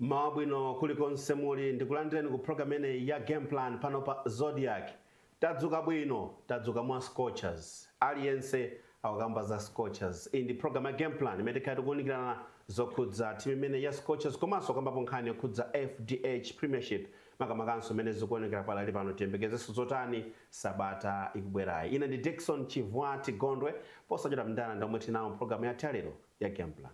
Mmawa bwino kulikonse muli, ndikulandireni ku program imeneyi ya Game Plan pano pa Zodiak. Tadzuka bwino, tadzuka mwa Scorchers. Aliyense akukamba za Scorchers. Iyi ndi program ya Game Plan imene tikhala tikuwunikirana zokhudza timu imeneyi ya Scorchers komanso kukambapo nkhani yokhudza FDH Premiership, makamakanso imene zikuonekera padali pano. Tiyembekezenso zotani sabata ikubwerayi? Ine ndi Dickson Chivwati Gondwe. Posachedwa mndana ndi omwe tinawo program yathu ya lero ya Game Plan.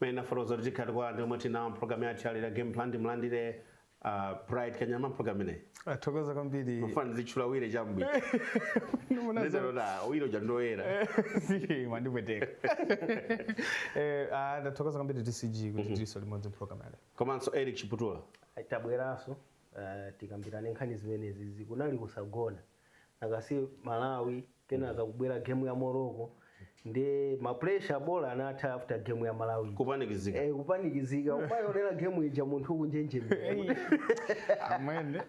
Mene nafotokoza kuti tikhala tikulandira omwe tinawo mpulogalamu yathu ya lero Game Plan. Ndimulandire Bright Kanyama mpulogalamu imeneyi. Athokoza kwambiri. Mafana zitchula wire chambwi ndinaloda wire uja ndoyera. Mwandipweteka. Ndathokoza kwambiri DCG kuti tiliso limodzi mpulogalamu yalero. Komanso Eric Chiputula. Tabweranso tikambirane nkhani zimenezi. Zikunali kusagona nakasi Malawi, kenaka kubwera game ya Morocco ndi ma pressure, bola anatha after game ya Malawi. Kupanikizika. Kupanikizika, umayonera game ija munthu ukunjenjemera. Amene.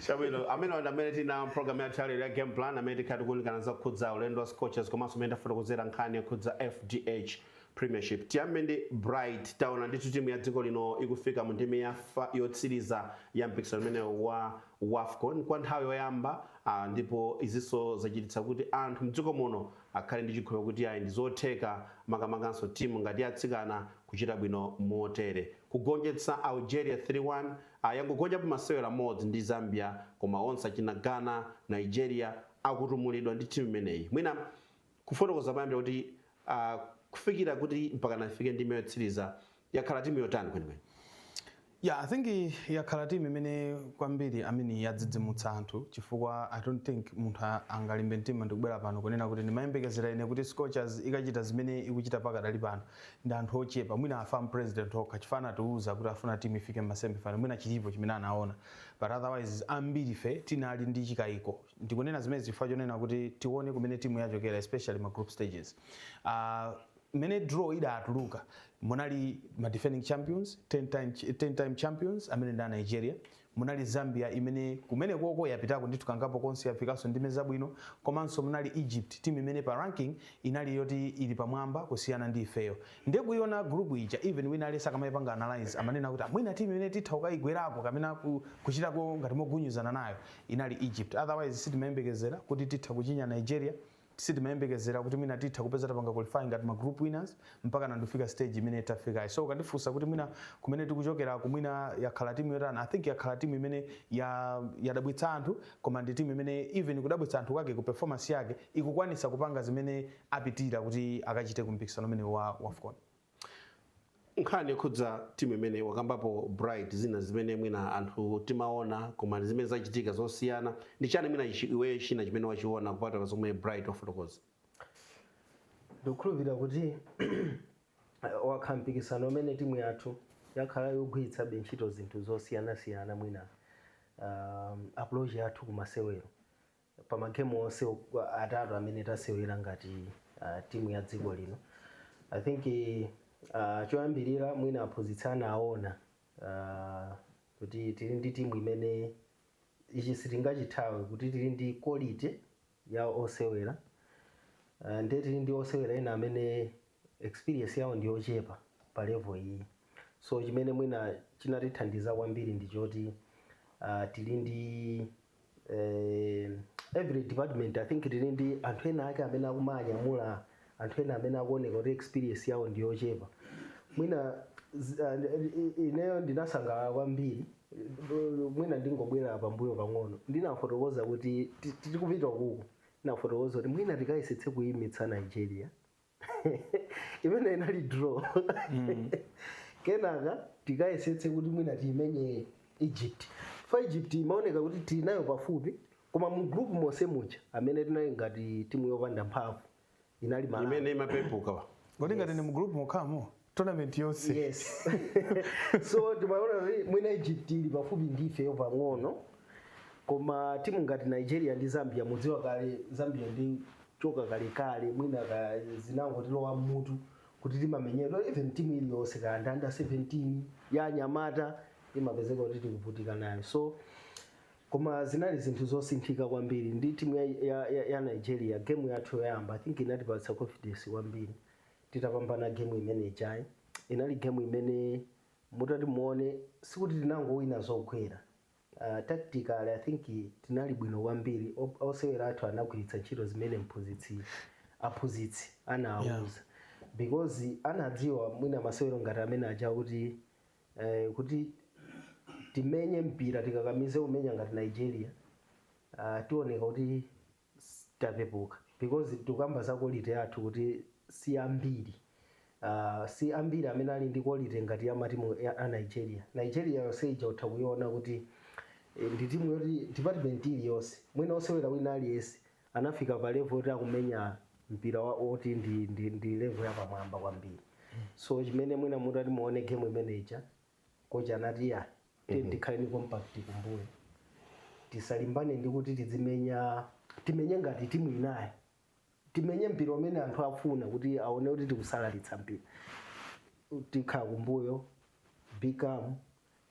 Chabwino, amene wanda amene tina program yathu yalero ya Game Plan, amene tikhala tikuwunikana zokhudza ulendo wa Scorchers komanso amene tafotokozera nkhani yokhudza FDH Premiership. Tiyambe ndi Bright. Taona ndithu timu ya dziko lino ikufika mu ndime yotsiriza ya mpikisano umenewu wa WAFCON kwa nthawi yoyamba, ndipo izinso zachititsa kuti anthu mdziko muno akhale ndi chikhulupiriro kuti ayi, ndi zotheka, makamakanso timu ngati yatsikana kuchita bwino motere, kugonjetsa Algeria 3-1. Yangogonja pa masewero amodzi ndi Zambia, koma onse achina Ghana, Nigeria akutumulidwa ndi timu imeneyi. Mwina kufotokoza payambira kuti kufikira kuti mpaka nafike ndime yotsiriza, yakhala timu yotani kwenikweni? Yeah, I think yakhala timu imene kwambiri amene yadzidzimutsa anthu, chifukwa I don't think munthu angalimbe mtima ndikubwera pano kunena kuti ndimayembekezera ine kuti Scorchers ikachita zimene ikuchita pakadali pano. Ndi anthu ochepa, mwina a FAM president okha, chifukwa anatiuza kuti afuna timu ifike mma semifinal, mwina chilipo chimene anaona, but otherwise ambiri fe tinali ndi chikayiko. Ndikunena zimene chifukwa chonena kuti tione kumene timu yachokera, especially ma group stages. Mmene draw idatuluka, munali ma defending champions, 10 time champions amene ndi a Nigeria, munali Zambia imene kumene koko yapitako ndithu kangapo konse, yafikanso ndime zabwino, komanso munali Egypt, timu imene pa ranking inali yoti ili pamwamba kusiyana ndi ifeyo. Ndiye kuiona group ija, even wina aliyense akamayipanga analyze amanena kuti amwina timu imene titha kukayigwerako kapena kuchitako ngati mogunyuzana nayo inali Egypt. Otherwise sitimayembekezera kuti titha kuchinya Nigeria, sitimayembekezera kuti mwina titha kupeza tapanga qualify ngati ma group winners mpaka nandifika stage imene tafikayi. So ukandifunsa kuti mwina kumene tikuchokera, kumwina yakhala timu yotani, I think yakhala timu imene yadabwitsa anthu, koma ndi timu imene even kudabwitsa anthu kwake, ku performance yake ikukwanisa kupanga zimene apitira kuti akachite ku mpikisano umene wa WAFCON. Nkhani yokhudza timu imene wakambapo Bright, zina zimene mwina anthu timaona koma zimene zachitika zosiyana ndi chani? Mwina iweyo china chimene wachiona kupatula zomwe Bright wafotokoza? Ndikukhulupirira kuti wakhala mpikisano umene timu yathu yakhala yogwiritsabe ntchito zinthu zosiyanasiyana, mwina approach yathu kumasewero pa magemu onse atatu amene tasewera ngati timu ya dziko lino. I think choyambirira mwina aphunzitsi anaona kuti tili ndi timu imene ichi sitingachithawe, kuti tili ndi quality ya osewera, ndiye tili ndi osewera ena amene experience yawo ndi yochepa pa level iyi. So chimene mwina chinatithandiza kwambiri ndi choti tili ndi every department, I think tili ndi anthu ena ake amene akumanyamula anthu ena amene akuoneka kuti experience yawo ndi yochepa. Mwina ineyo ndinasangalala kwambiri. Mwina ndingobwera pambuyo pang'ono, ndinafotokoza kuti tikupita kuku, ndinafotokoza kuti mwina tikayesetse kuyimitsa Nigeria imene inali draw, kenaka tikayesetse kuti mwina tiyimenye Egypt. Fa Egypt imaoneka kuti tili nayo pafupi, koma mu group monse muja amene tinali ngati timu yopanda mphamvu inali Malawi. Imene imapepuka. Kodi ngati ni mu group mokhamo Tournament yonse. Yes, so timaona kuti mwina Egypt ili pafupi ndifeyo pang'ono, koma timu ngati Nigeria ndi Zambia, mudziwa kale Zambia ndi choka kalekale, mwina ka zinangotilowa mmutu kuti timamenyedwa. Even timu iliyonse, ka under 17 ya anyamata, imapezeka kuti tikuvutika nayo. So koma zinali zinthu zosinthika kwambiri ndi timu ya Nigeria. Game yathu yoyamba, I think inatipatsa confidence kwambiri titapambana game imene ijayi. Inali game imene mutati muone, sikuti tinangowina zogwera. Tactically, I think tinali bwino kwambiri. Osewera athu anagwiritsa ntchito zimene mphunzitsi, aphunzitsi anawuza, because anadziwa mwina masewero ngati amene aja kuti kuti timenye mpira, tikakamize kumenya ngati Nigeria, tioneka kuti tapepuka, because tikamba za quality yathu kuti si ambiri, si ambiri amene ali ndi quality ngati ya matimu a Nigeria. Nigeria yonse ija utha kuiona kuti ndi timu yoti department iliyonse, mwina osewera wina aliyense anafika pa level yoti akumenya mpira woti ndi level yapamwamba kwambiri. So chimene mwina mutati muone game imene ija, kocha anati, "Ya, tikhale ni compact kumbuyo, tisalimbane ndi kuti tizimenya, timenye ngati timu inayi, timenye mpira umene anthu afuna kuti aone kuti tikusalalitsa mpira. Tikhala kumbuyo, become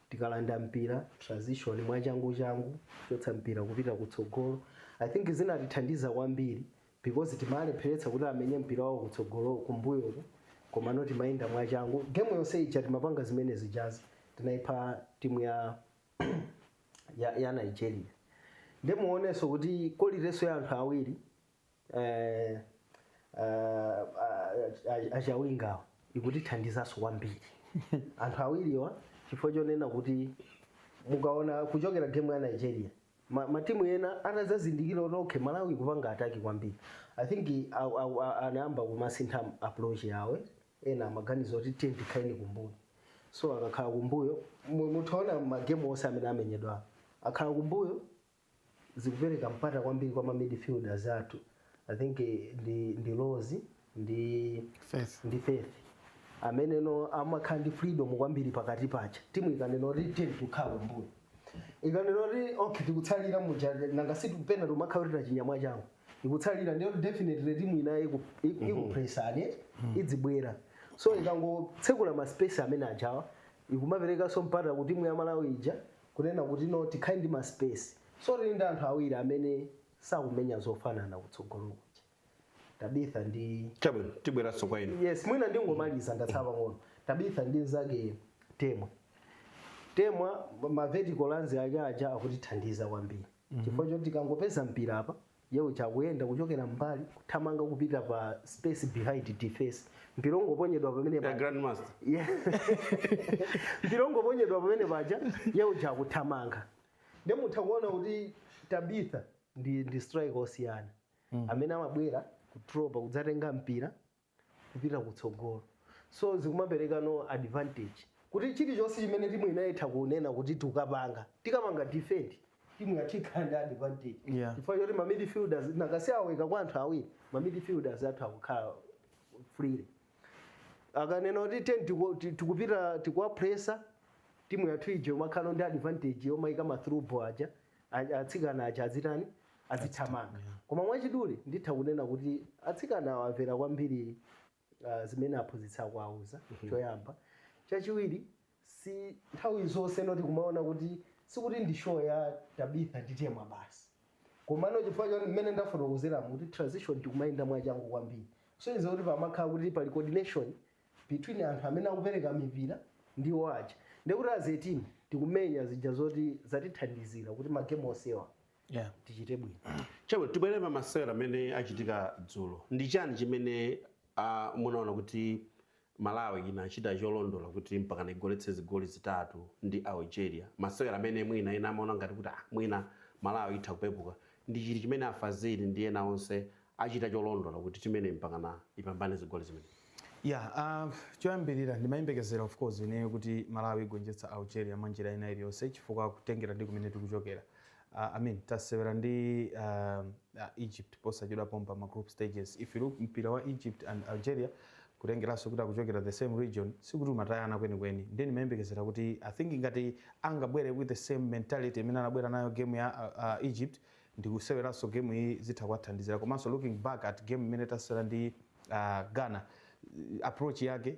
tikalanda mpira, transition mwachangu changu, chotsa mpira kupita kutsogolo." I think zinatithandiza kwambiri because timalepheretsa kuti amenye mpira wawo kutsogolo kumbuyoko, komano timayenda mwachangu. Game yonse ija timapanga zimene zijazi, tinayipha timu ya Nigeria. Ndimuonenso kuti quality ya anthu awiri achawingawa ikutithandizanso kwambiri anthu awiriwa, chifukwa chonena kuti mukaona kuchokera game ya Nigeria, matimu ena atazazindikira kuti okay, Malawi kupanga attack kwambiri, I think anayamba kumasintha approach yawo. Ena amaganiza kuti tiye tikhaleni kumbuyo. So akakhala kumbuyo, muthaona magemu onse amene amenyedwa, akhala kumbuyo, zikupereka mpata kwambiri kwa ma midfielders athu. I think ndi Rose ndi Faith. Ndi Faith amene no amakhala ndi freedom kwambiri pakati pacha. Timu ikanena kuti tiye tikukhala kumbuyo, ikanena kuti okay, tikutsalira muja, nanga si pena timakhala kuti tachinyamwa changu ikutsalira, ndiyo definitely timu inayo ikupresani, idzibwera. So ikangotsekula ma space amene ajawa, ikumaperekanso mpata kuti timu ya Malawi ija kunena kuti no, tikhale ndi ma space. So tili ndi anthu awiri amene sakumenya zofanana kutsogolo kuja, Tabitha ndi Chabwino, tibweranso kwa inu. Yes, mwina ndingomaliza, ndatsala pang'ono. Tabitha ndi nzake Temwa. Temwa ma vertical runs ake aja akutithandiza kwambiri, chifukwa choti tikangopeza mpira apa, yewe chakuyenda kuchokera mbali, kuthamanga kupita pa space behind defense, mpira ungoponyedwa pamene Ya paja. Grandmaster. Yeah. Mpira ungoponyedwa pamene paja, yewe chakuthamanga. Ndemutha kuona kuti Tabitha ndi striker osiyana amene amabwera kudropa kudzatenga mpira kupita kutsogolo. So zikumapereka no advantage kuti chilichonse chimene timu inayitha kunena kuti tikapanga, tikapanga defend, timu yathu ikhala ndi advantage, chifukwa choti ma midfielders nakasi aweka kwa anthu awiri, ma midfielders athu akukhala freely. Akanena kuti ten tikupita tikuwapresa, timu yathu ija yomakhala ndi advantage yomayika ma through ball aja, atsikana aja azitani? Azithamanga. Koma mwachidule nditha kunena kuti atsikana awo amvera kwambiri zimene aphunzitsi akuwauza, choyamba. Chachiwiri, si nthawi zonse noti kumaona kuti sikuti ndi show ya Tabitha ndi Temwa basi, komano chifukwa choti mmene ndafotokozeramu kuti transition tikumayenda mwachangu kwambiri, so izo kuti pamakhala kuti pali coordination between anthu amene akupereka mipira ndi waja, ndikuti as a team tikumenya zija zoti zatithandizira kuti magemu onsewa tichite bwino. Chabwino, tibwere pa masewera amene achitika dzulo. Ndi chani chimene munaona kuti Malawi inachita cholondola kuti mpaka igoletse zigoli zitatu ndi Algeria, masewera amene mwina ena amaona ngati kuti mwina Malawi itha kupepuka? Ndi chiti chimene afazili ndi ena onse achita cholondola kuti timene mpakana ipambane zigoli zimene? Yeah, choyambirira ndimayembekezera, of course, ineyo kuti Malawi igonjetsa Algeria mwa njira ina iliyonse, chifukwa kutengera ndi kumene tikuchokera. I mean, tasewera ndi Egypt posachedwa pompa ma group stages. If you look mpira wa Egypt and Algeria, Kutengeranso kuti akuchokera the same region, sikuti umatayana kwenikweni. Ndiye ndimayembekezera kuti, I think, ngati angabwere with the same mentality imene anabwera nayo game ya Egypt ndikuseweranso game iyi, zitha kuwathandizira. Komanso looking back at game imene tasewera ndi Ghana, approach yake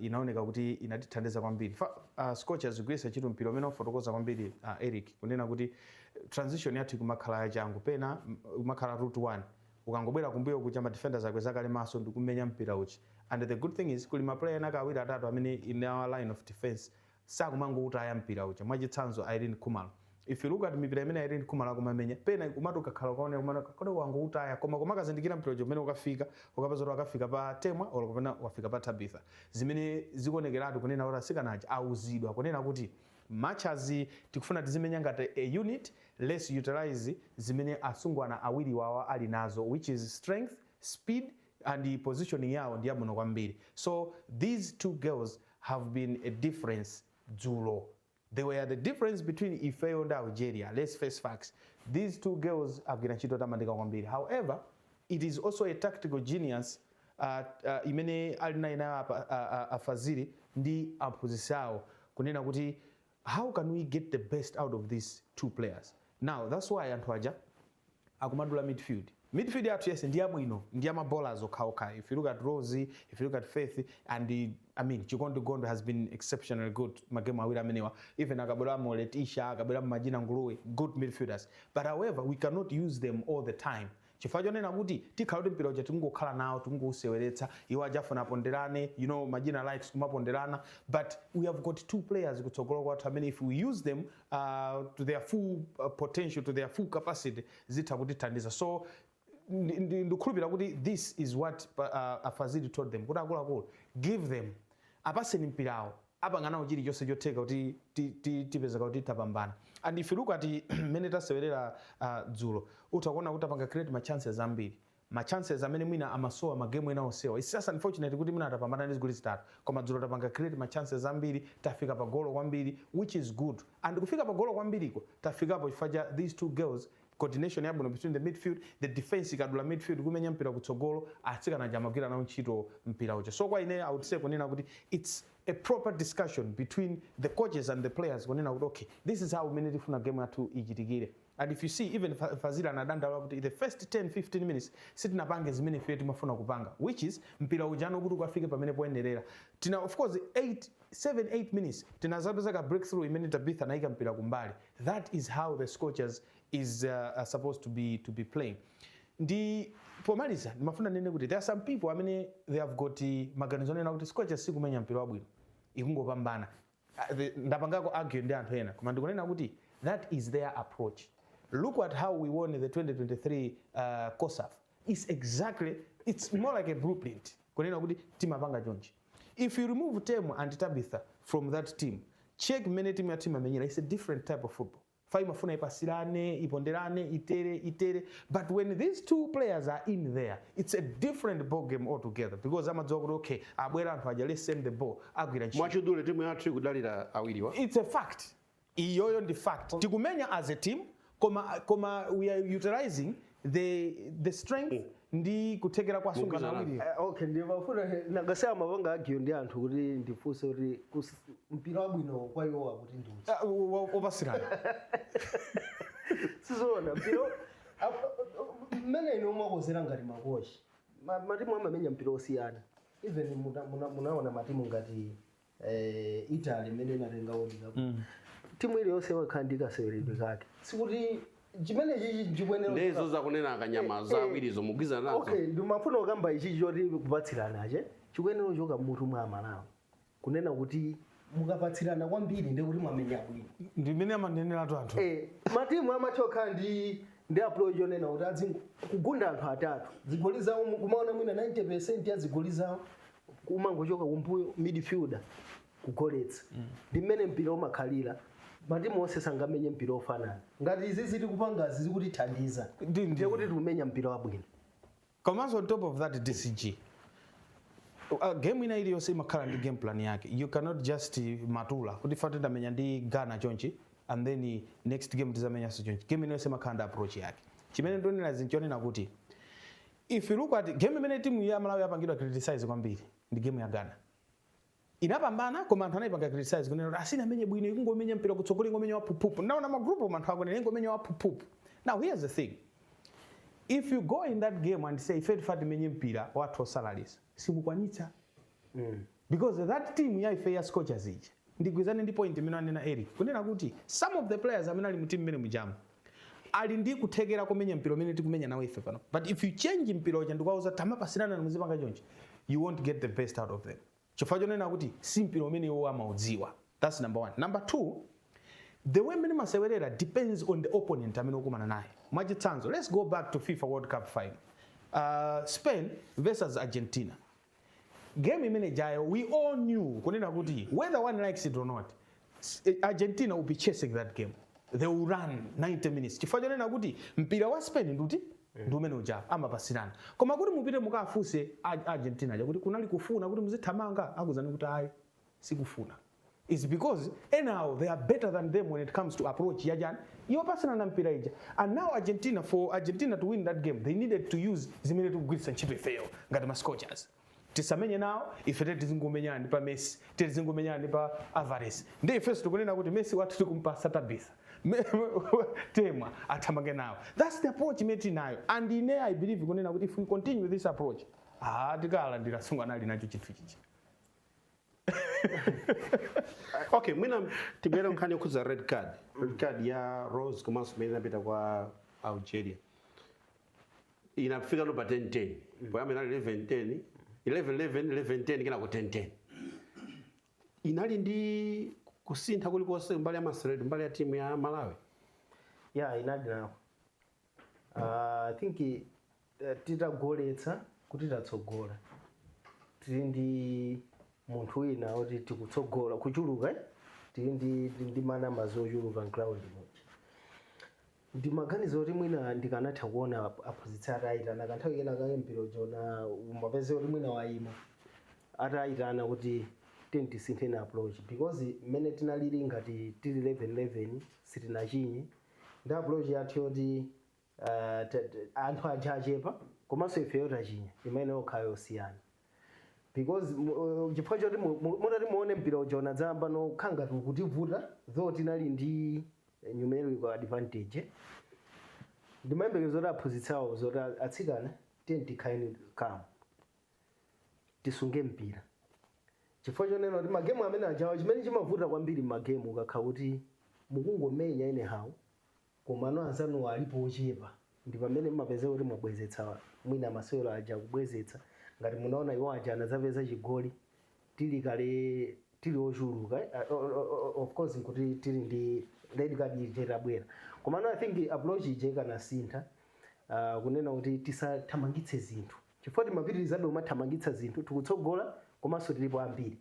inaoneka kuti inatithandiza kwambiri. Scorchers zigwiritsa ntchito mpira umene wafotokoza kwambiri Eric, kunena kuti transition yathu ikumakhala yachangu, pena umakhala route 1, ukangobwera kumbuyo kucha, ma defenders akweza kale maso ndikumenya mpira uchi. And the good thing is kuli ma player ena awiri atatu amene in our line of defense sakumangoutaya mpira ucha. Mwachitsanzo, Irene Khumalo. If you look at mipira imene Irene Khumalo akumamenya, pena kumati ukakhala ukaonera kumati kodi wangoutaya, koma kumakazindikira mpira uja umene ukafika, ukapeza kuti wakafika pa Temwa or kapena wafika pa Tabitha, zimene zikuonekeratu kunena kuti asikanaja auzidwa kunena kuti much as tikufuna tizimenya ngati a unit, let's utilize zimene asungwana awiri wawa ali nazo, which is strength, speed and the positioning yawo ndi yabwino kwambiri. So these two girls have been a difference dzulo. They were the difference between ifeyo ndi Algeria. Let's face facts, these two girls agwira ntchito tamandika kwambiri. However, it is also a tactical genius imene ali nayo nayo apa Afazili ndi aphunzitsi awo, kunena kuti how can we get the best out of these two players? Now that's why anthu aja akumadula midfield. Midfield yathu, yes, ndi yabwino, ndi ya mabowlers okhaokha. If you look at Rosie, if you look at Faith and the, I mean, Chikondi Gondo has been exceptionally good magemu awiri amenewa. Even akabweramo Letisha, akabweramo Majina Nguluwe, good midfielders. But however, we cannot use them all the time, chifukwa chonena kuti tikhala kuti mpira uja tikungokhala nawo, tikungouseweretsa, iwo ajafuna aponderane. Majina likes kumaponderana, but we have got two players kutsogolo kwathu amene if we use them to their full potential, to their full capacity, zitha kutithandiza. So ndikukhulupirira kuti this is what Afazili told them, kuti akuluakulu, give them, apaseni mpirawo, apanganawo chilichonse chotheka kuti tipezeka kuti tapambana. And if you look at mmene tasewerera dzulo, utha kuona kuti apanga create ma chances ambiri, ma chances amene mwina amasowa magemu ena onsewa. It's just unfortunate kuti mwina atapambana ndi zigoli zitatu, koma dzulo tapanga create ma chances ambiri, tafika pa golo kwambiri, which is good. And kufika pa golo kwambiriko tafikapo chifukwa cha these two girls, coordination yabwino between the midfield, the defense ikadula midfield kumenya mpira kutsogolo, atsikana aja amagwira nawo ntchito mpira uja. So kwa ine, I would say kunena kuti it's a proper discussion between the coaches and the players, kunena kuti okay, this is how mene tifuna game yathu ichitikire. And if you see, even Fazili anadandaula kuti the first 10 15 minutes sitinapange zimene ife timafuna kupanga, which is mpira ujano kuti ukafike pamene poyenerera. Tina of course 8 7 8 minutes tinazapeza ka breakthrough imene Tabitha anayika mpira kumbali. That is how the Scorchers is supposed to be playing. Ndi pomaliza ndimafuna nene kuti there are some people amene they have got maganizo onena kuti Scorchers sikumenya mpira wabwino, ikungopambana. Ndapangako argue ndi anthu ena, koma ndikunena kuti that is their approach. Look at how we won the 2023 COSAF. It's exactly, it's more like a blueprint kunena kuti timapanga chonchi. If you remove Temwa and Tabitha from that team, check mmene team ya team amenyera. It's a different type of football. Fa imafuna ipasirane, iponderane, itere itere, but when these two players are in there, it's a different ball game altogether, because amadziwa kuti okay, abwera anthu aja, let's send the ball, agwira ntchito. Mwachidule, timu yathu ikudalira awiriwa. It's a fact, iyoyo ndi fact. Tikumenya as a team, koma we are utilizing the strength ndi kuthekera kwa asungwana awiri. Okay, ndimafuna nakasema mapanga argue ndi anthu kuti ndifunse kuti mpira wabwino kwa iwowa kuti ndi uti? Opasirana. Sizoona mpira mmene ine umakozera ngati makochi. Matimu amamenya mpira osiyana. Even munaona matimu ngati Italy imene inatenga World Cup, timu iliyonse imakhala ndi kaseweredwe kake. Sikuti chimene chichi chikuyenera Ndezo zakunena akanyama za awirizo mugwizana nazo? Okay, ndimafuna kukamba ichi choti kupatsiranache chikuyenera kuchoka mutu mwa Amalawi, kunena kuti mukapatsirana kwambiri ndi kuti mwamenya bwino. Ndimene amaneneratu anthu. Matimu amatha kukhala ndi approach yonena kuti adzi kugunda anthu atatu, zigoli zawo kumaona mwina 90% ya zigoli zawo kumangochoka kumbuyo, midfielder kugoletsa. Ndi mmene mpira umakhalira. Matimu onse sangamenye mpira ofanana. Ngati izi zili kupangazi zikutithandiza, ndiye kuti tikumenya mpira wabwino. Komanso on top of that, DCG, game ina iliyonse imakhala ndi game plan yake. You cannot just matula kuti fati ndamenya ndi Ghana chonchi and then next game tizamenyanso chonchi. Game iliyonse imakhala ndi approach yake. Chimene ndionera zinchonena kuti If you look at game imene timu ya Malawi yapangidwa criticize kwambiri ndi game ya Ghana. Inapambana, koma anthu anayipanga criticize kunena kuti asina amenye bwino, ikungomenya mpira kutsogolo, ingomenya waphuphupu. Naona magrupu anthu akunena ingomenya waphuphupu. Now here's the thing: if you go in that game and say, "Ife tifa timenye mpira wathu osalalisa," simukwanitsa, because that team ya ife ya Scorchers ija, ndigwizane ndi point imene anena Eric kunena kuti some of the players amene ali mu team imene mujamu ali ndi kuthekera kumenya mpira umene tikumenya nawo ife pano. But if you change mpira uja ndikuwauza tamapasirana, muzipanga chonchi, you won't get the best out of them, chifukwa chonena kuti si mpira umene iwo amaudziwa. That's number one. Number two, the way mmene masewerera depends on the opponent amene ukumana naye. Mwachitsanzo, let's go back to FIFA World Cup final, Spain versus Argentina. Game imene jayo, we all knew kunena kuti whether one likes it or not, Argentina will be chasing that game. They will run 90 minutes, chifukwa chonena kuti mpira wa Spain nduti ndi umene uja amapasirana. Koma kuti mupite mukafunse Argentina ja kuti kunali kufuna kuti muzithamanga, akuzani kuti ayi, sikufuna, is because anyhow they are better than them when it comes to approach yajani yopasirana mpira ija. And now Argentina, for Argentina to win that game, they needed to use zimene tikugwiritsa ntchito ifeyo ngati ma Scorchers. Tisamenye nawo ife, tete tizingomenyana pa Messi, tete tizingomenyana pa Alvarez. Ndi ifenso tikunena kuti Messi wathu tikumpasa Tabitha Temwa athamange nawo. That's the approach imene tinayo, and ine I believe kunena kuti if we continue with this approach, ah, tikalandira sungwana ali nacho chinthu chichi. Okay, mwina tibwere nkhani yokhudza red card, red card ya Rose komanso imene inapita kwa Algeria. Inafika no pa 10-10, poyamba inali 11-10, 11-11, 11-10, kenako 10-10. Inali ndi kusintha kulikonse mbali ya maseweredwe, mbali ya timu ya Malawi? Yeah, inali nawo. I think titagoletsa kuti tatsogola, tili ndi munthu wina oti tikutsogola kuchuluka, eh? Tili ndi manamba zochuluka mground muja. Ndimaganiza kuti mwina ndikanatha kuona aphunzitsi atayitana kanthawi kena kake mpira uja umapeze kuti mwina wayima, atayitana kuti tiyeni tisinthe na approach, because mmene tinalili ngati tili 11-11, sitinachinye, ndi approach yathu yoti anthu aja achepa komanso ifeyo tachinya, imene okhala yosiyana, because chifukwa choti mutati muone mpira uja unadzayamba nokhala ngati ukutivuta, though tinali ndi numerical advantage. Ndimayembekeza kuti aphunzitsi awo zoti, "Atsikana, tiye tikhaleni calm, tisunge mpira," chifukwa chonena kuti magemu amene ajawo, chimene chimavuta kwambiri mmagemu, ukakhala kuti mukungomenya anyhow koma ano anzanuwo alipo ochepa, ndi pamene mmapeza kuti mwabwezetsa mwina masewero aja kubwezetsa. Ngati munaona, iwo aja anadzapeza chigoli tili kale tili ochuluka, of course nkuti tili ndi red card ije itabwera. Komano I think approach ije ikanasintha, kunena kuti tisathamangitse zinthu, chifukwa timapitirizabe kumathamangitsa zinthu tikutsogola komanso tilipo ambiri.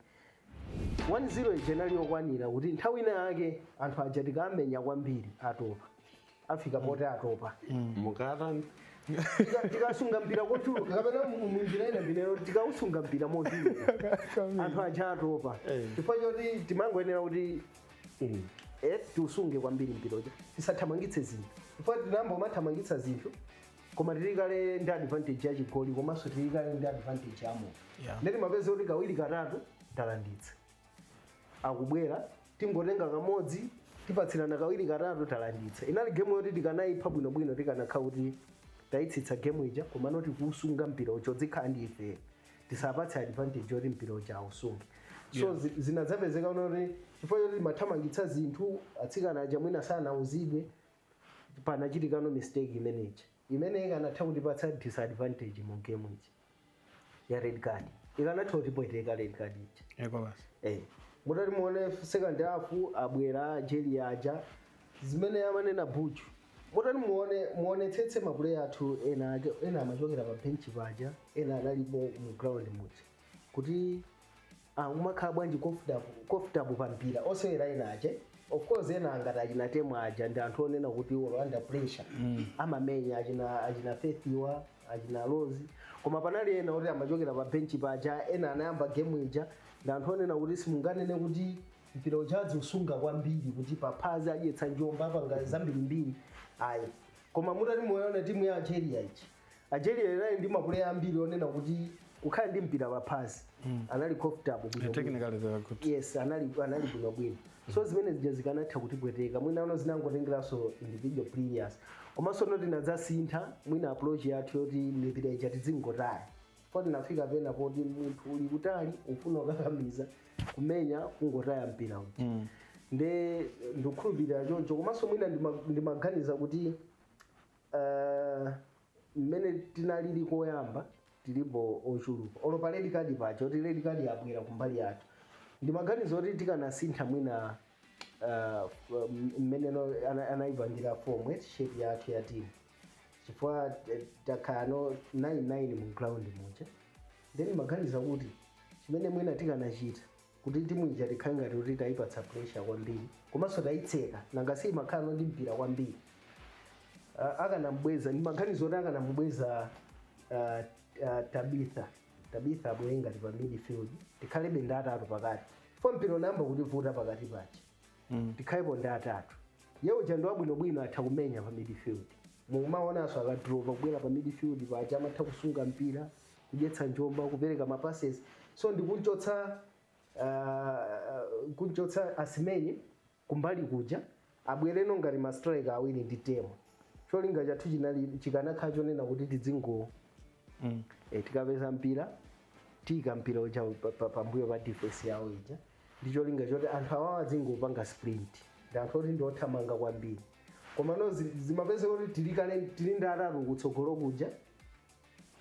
1-0 ije inali yokwanira kuti nthawi ina yake anthu aja tikamenya kwambiri atopa, afika poti atopa. Mukatani? Tikasunga mpira kochuluka, kapena munjira ina ndinero, tikausunga mpira mochuluka anthu aja atopa, chifukwa choti timangoyenera kuti tiusunge kwambiri mpira uja, tisathamangitse zinthu, chifukwa tinayamba kumathamangitsa zinthu koma tili kale ndi advantage ya chigoli komanso tili kale ndi advantage ya moyo. Ndeti mapeza kuti kawiri katatu talanditsa, akubwera, tingotenga kamodzi, tipatsirana kawiri katatu, talanditsa. Inali gemu yoti tikanayipha bwinobwino tikanakhala kuti tayitsitsa gemu ija, komano tikuusunga mpira uja, udzikhala ndi ife, tisapatse advantage yoti mpira uja ausunge. So zinadzapezeka kuti chifukwa choti timathamangitsa zinthu, atsikana aja mwina sanauzidwe, panachitikano mistake imeneji imene ikanatha kutipatsa disadvantage mu game iji ya red card, ikanatha kutipweteka red card ija. Eko basi. Mutati muone second half, abwera Algeria aja, zimene amanena Buju, mutati muone, muonetsetse mapuleya athu ena ake, ena amachokera pa bench paja, ena analipo mu ground muja, kuti umakhala bwanji comfortable pa mpira osewera ena aja? Of course ena angati achina Temwa aja ndi anthu onena kuti iwo under pressure amamenya, achina Faithiwa, achina Rose, koma panali ena oti amachokera pa bench paja, ena anayamba game ija, ndi anthu onena kuti simunganene kuti mpira uja usunga kwambiri kuti paphazi adyetsa njomba, apanga zambirimbiri, ayi. Koma mutati muone timu ya Algeria ichi, Algeria inali ndi ma player ambiri onena kuti kukhala ndi mpira paphasi anali comfortable bwino bwino. Technically they were good. Yes, anali bwinobwino. So zimene zija zikanatha kutipweteka. Mwina ano zinangotengeranso individual players, komanso no tinadzasintha mwina approach yathu yoti mipira ija tidzingotaya, po tinafika pena poti munthu uli kutali ufuna ukakamiza kumenya, kungotaya mpira uja. Nde ndikukhulupirira choncho. Komanso mwina ndimaganiza kuti mmene tinalili koyamba tilipo ochuluka, olo pa red card paja kuti red card yabwera kumbali yathu, ndimaganiza kuti tikanasintha mwina mmene no anayipangira form shape yathu ya team, chifukwa takhala no 9-9 mu ground muja. Then maganiza kuti chimene mwina tikanachita kuti timu ija tikhale ngati kuti tayipatsa pressure kwambiri komanso tayitseka, nanga si imakhala no ndi mpira kwambiri. Akanambweza, ndimaganiza kuti akanamubweza Tabitha abwere ngati pa midfield, tikhalebe ndi atatu pakati, fo mpira unayamba kutivuta pakati paja. Tikhalepo ndi atatu, ye uja ndi wabwinobwino, atha kumenya pa midfield. Mumaonanso akadropa kubwera pa midfield paja amatha kusunga mpira, kudyetsa njomba, kupereka ma passes. So ndikunchotsa kunchotsa Asimenye kumbali kuja, abwereno ngati ma striker awiri ndi Temo. Cholinga chathu chinali chikanakhala chonena kuti tidzingo tikapeza mpira tiyika mpira uja pambuyo pa defense yawo ija, ndi cholinga choti anthu awawa adzingopanga sprint, ndi anthu oti ndi othamanga kwambiri. Koma no zimapeza kuti tili kale tili ndi atatu kutsogolo kuja,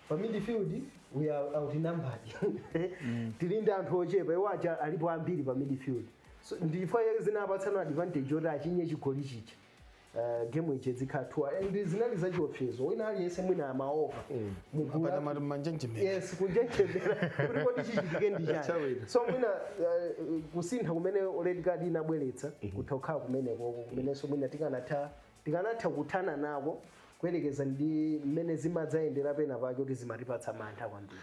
pa midfield we are outnumbered, tili ndi anthu ochepa, iwo aja alipo ambiri pa midfield. So ndifo zinapatsana advantage yoti achinye chigoli chicha. Game ije zikhathuwa and zinali zachiopsezo, wina aliyense mwina amaopa mugulu. Apata mati manjenjemera. Yes, kunjenjemera kuti kodi chichitike ndi chani. Chabwino. So mwina kusintha kumene red card inabweretsa kutha kukhala kumenekoko, kumenenso mwina tikanatha kuthana nako kuyerekeza ndi mmene zimadzayendera pena pake kuti zimatipatsa mantha kwambiri.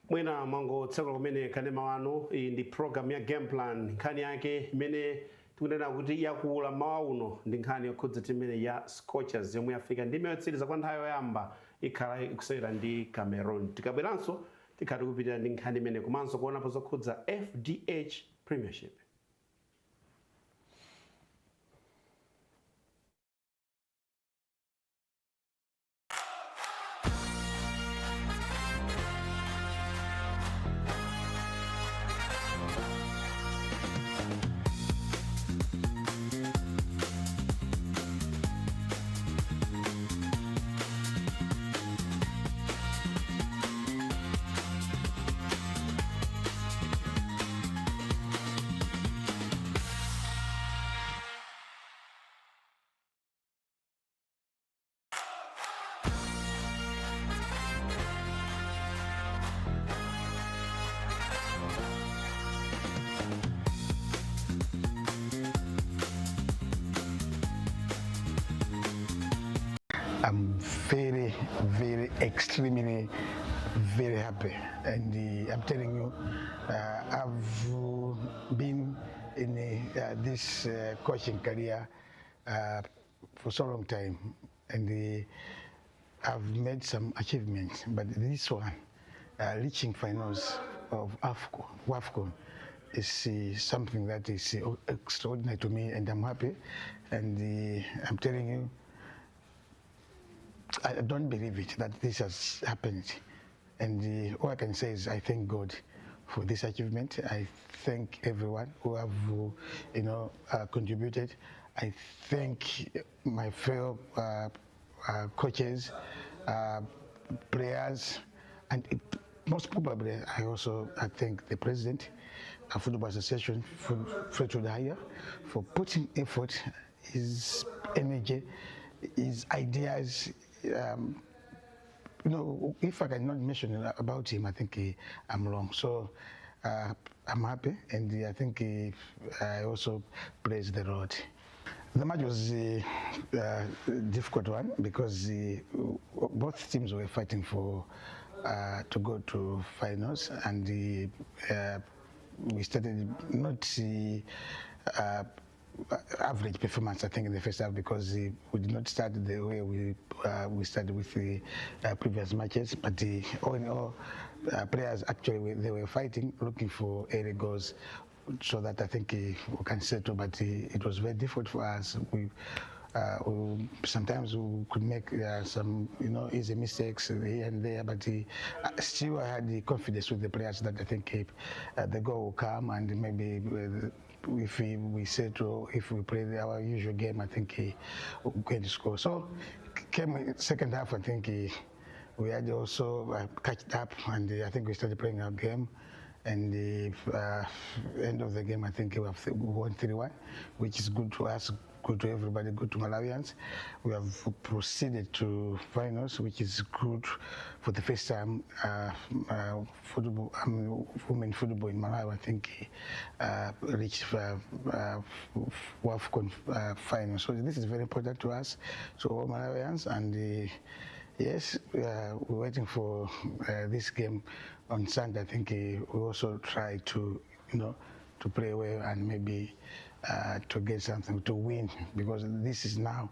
Mwina mwangotsekula kumene kanema wanu, iyi ndi program ya Game Plan. Nkhani yake imene tikunena kuti yakula mawa uno ndi nkhani yokhudza timu imene ya Scorchers yomwe yafika ndime yotsiriza kwa nthawi yoyamba, ikhala ikusewera ndi Cameroon. Tikabweranso tikhala tikupitira ndi nkhani imene komanso kuonapo zokhudza FDH Premiership. I'm very, very, extremely, very happy. And I'm telling you, I've been in this coaching career for so long time, and I've made some achievements, but this one, reaching finals of AFCON, WAFCON, is something that is extraordinary to me, and I'm happy. And I'm telling you, I don't believe it that this has happened. And all I can say is I thank God for this achievement. I thank everyone who have, contributed. I thank my fellow coaches, players, and most probably I also I thank the president of Football Association, Fleetwood Haiya, for putting effort, his energy, his ideas. If I cannot mention about him, I think I'm wrong. So I'm happy, and I think I also praise the Lord. The match was a difficult one because both teams were fighting for to go to finals, and we started not Average performance, I think, in the first half because we did not start the way we started with the previous matches. But all in all, players actually they were fighting, looking for early goals, so that I think we can settle. But it was very difficult for us. We sometimes we could make some easy mistakes here and there, but still I had the confidence with the players that I think the goal will come, and maybe if we settle, if we play our usual game, I think we're going to score. So came second half, I think we had also catched up, and I think we started playing our game. And the end of the game, I think we have won 3-1, which is good to us, good to everybody, good to Malawians. We have proceeded to finals, which is good for the first time. Football, I mean, women football in Malawi, I think, reached WAFCON final. So this is very important to us, to all Malawians, and yes, we're waiting for this game on Sunday. I think we also try to play well and maybe to get something to win, because this is now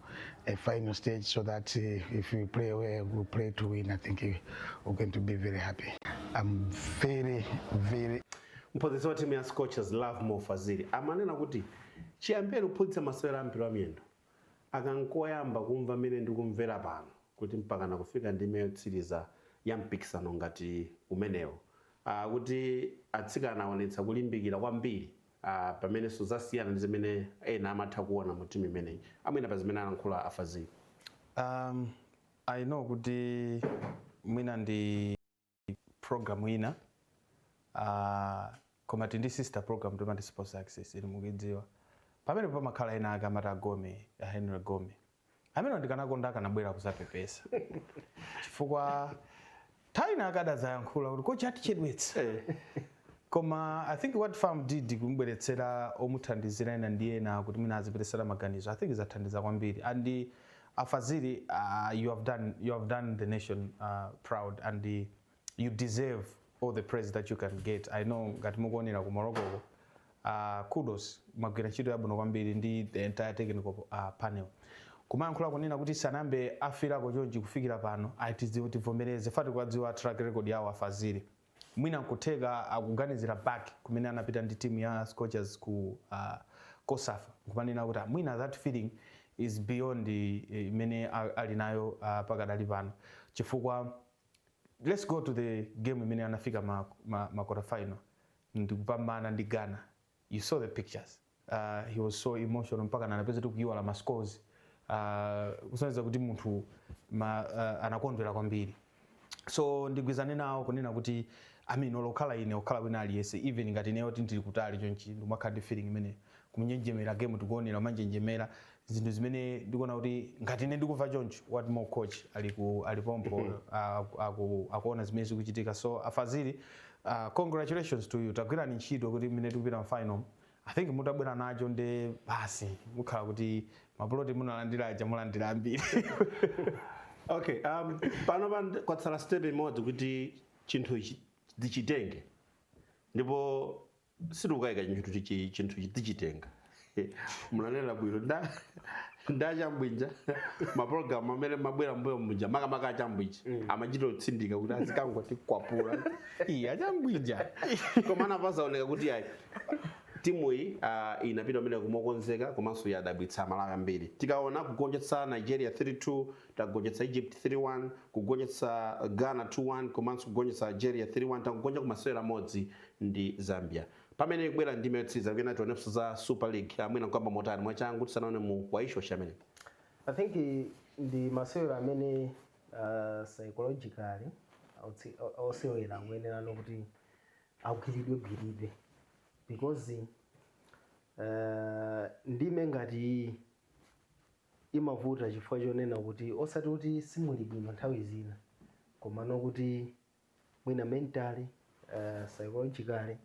a final stage, so that if we play well, we play to win. I think we're going to be very happy. I'm very, very Mphunzitsi wa timu ya Scorchers, Lovemore Fazili, amanena kuti chiyambire kuphunzitsa masewera a mpira wa miyendo akankoyamba kumva mmene ndikumvera pano, kuti mpakana kufika ndime yotsiriza ya mpikisano ngati umenewo, kuti atsikana aonetsa kulimbikira kwambiri, pamenenso zasiyana ndi zimene ena amatha kuona mu timu imeneyi. Amwene, pa zimene alankhula aFazili? I know kuti mwina ndi program ina, koma tindi sister program timati Sports Access, ili mukuidziwa. Pamene pamakhala ena ake amati agome, a Henry Gome amene ndikanakonda akanabwera kuzapepesa, chifukwa nthawi ina akadazayankhula kuti kochi atichedwetsa. Koma I think what FAM did kumubweretsera omuthandizira ena ndi ena kuti mwina azipititsira maganizo, I think zathandiza kwambiri. And aFazili, you have done the nation proud and you deserve all the praise that you can get. I know ngati mukuonera ku Morocco, kudos, mwagwira ntchito yabwino kwambiri ndi the entire technical panel. Kumayankhula kunena kuti sanambe afirako chonchi kufikira pano, aitidziwe tivomereze fati kwadziwa track record yawo aFazili. Mwina nkutheka akuganizira back kumene anapita ndi team ya Scorchers ku COSAFA, nkumanena kuti mwina that feeling is beyond imene ali nayo pakadali pano, chifukwa let's go to the game imene anafika ma quarter final ndikupambana ndi Ghana. You saw the pictures, he was so emotional mpaka anapeza kuyiwala ma scores, kusonyeza kuti munthu anakondwera kwambiri. So ndigwizane nawo kunena kuti, I mean, olokhala ine, okhala wina aliyense, even ngati ineyo kuti ndili kutali chonchi, ndimakhala ndi feeling imene kumunjenjemera game tikuonera, umanjenjemera zinthu zimene ndikuona kuti ngati ine ndikumva choncho, what more coach ali ku alipompo akuona zimene zikuchitika. So aFazili, congratulations to you. Tagwirani ntchito kuti mmene tikupita mfinal, I think mutabwera nacho ndi basi mukhala kuti mapuloti munalandira aja mulandira ambiri. Okay, pano pa kwatsala step imodzi kuti chinthu ichi tichitenge, ndipo sitikukayika chinthu ichi tichitenga. Munanena bwino ndachambwinja mapulogalamu amene mabwera mbuyo muja, makamaka achambwinja amachita kutsindika kuti azikangoti kwapula. Iye achambwinja. Koma anapazaoneka kuti ayi, timu iyi inapita pamene kumokonzeka, komanso yadabwitsa Malawi ambiri. Tikaona kugonjetsa Nigeria 3-2, tagonjetsa Egypt 3-1, kugonjetsa Ghana 2-1, komanso kugonjetsa Algeria 3-1, takugonja kumasewera amodzi ndi Zambia. Pamene ikubwera ndime yotsiriza, kuyena tionenso za Super League, amwena kwamba motani mwachangu tisanaone mu waisho chamene? I think ndi masewero amene psychologically osewera akuyenerano kuti agwiridwe gwiridwe, because ndime ngati iyi imavuta chifukwa chonena kuti osati kuti simuli bwino nthawi zina, komano kuti mwina mentally, psychologically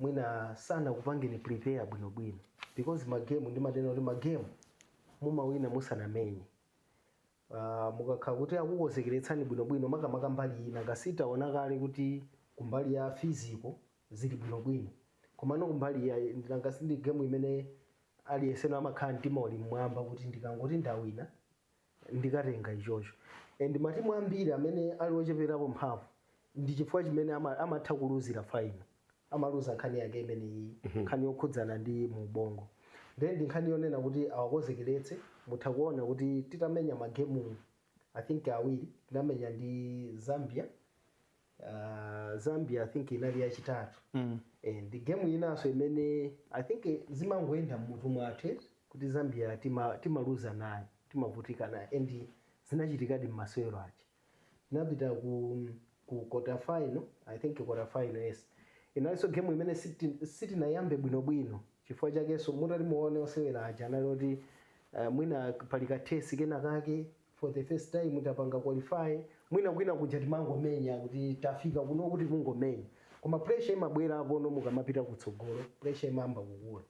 mwina sanakupangeni prepare bwinobwino, because magemu ndimatena kuti magemu mumawina musanamenye. Mukakhala kuti akukonzekeretsani bwinobwino, makamaka mbali ina, ngasitaona kale kuti kumbali ya physical zili bwinobwino, komano kumbali ya ngasi ndi game imene Aliyense amakhala mtima uli mmwamba kuti ndikangoti ndawina, ndikatenga ichocho. And matimu ambiri amene ali ocheperapo mphamvu, ndi chifukwa chimene amatha kuluzira final, amaluza nkhani yake imeneyi, nkhani yokhudzana ndi mu ubongo. Then ndi nkhani yonena kuti awakonzekeretse. Mutha kuona kuti titamenya magemu, I think awiri, tinamenya ndi Zambia, Zambia I think inali yachitatu. Ndi game inanso imene I think zimangoyenda mmutu mwathu kuti Zambia timaluza nayo, timavutika nayo, and zinachitikadi mmasewero aja. Tinapita ku quarter final, I think quarter final, yes. Inalinso game imene sitinayambe bwinobwino. Chifukwa chakenso mutati muone osewera aja anali oti mwina pali kathesi kena kake, for the first time tapanga qualify, mwina kwina kuja timangomenya kuti tafika kuno kuti kungomenya, koma pressure imabwera apono mukamapita kutsogolo, pressure imayamba kukula.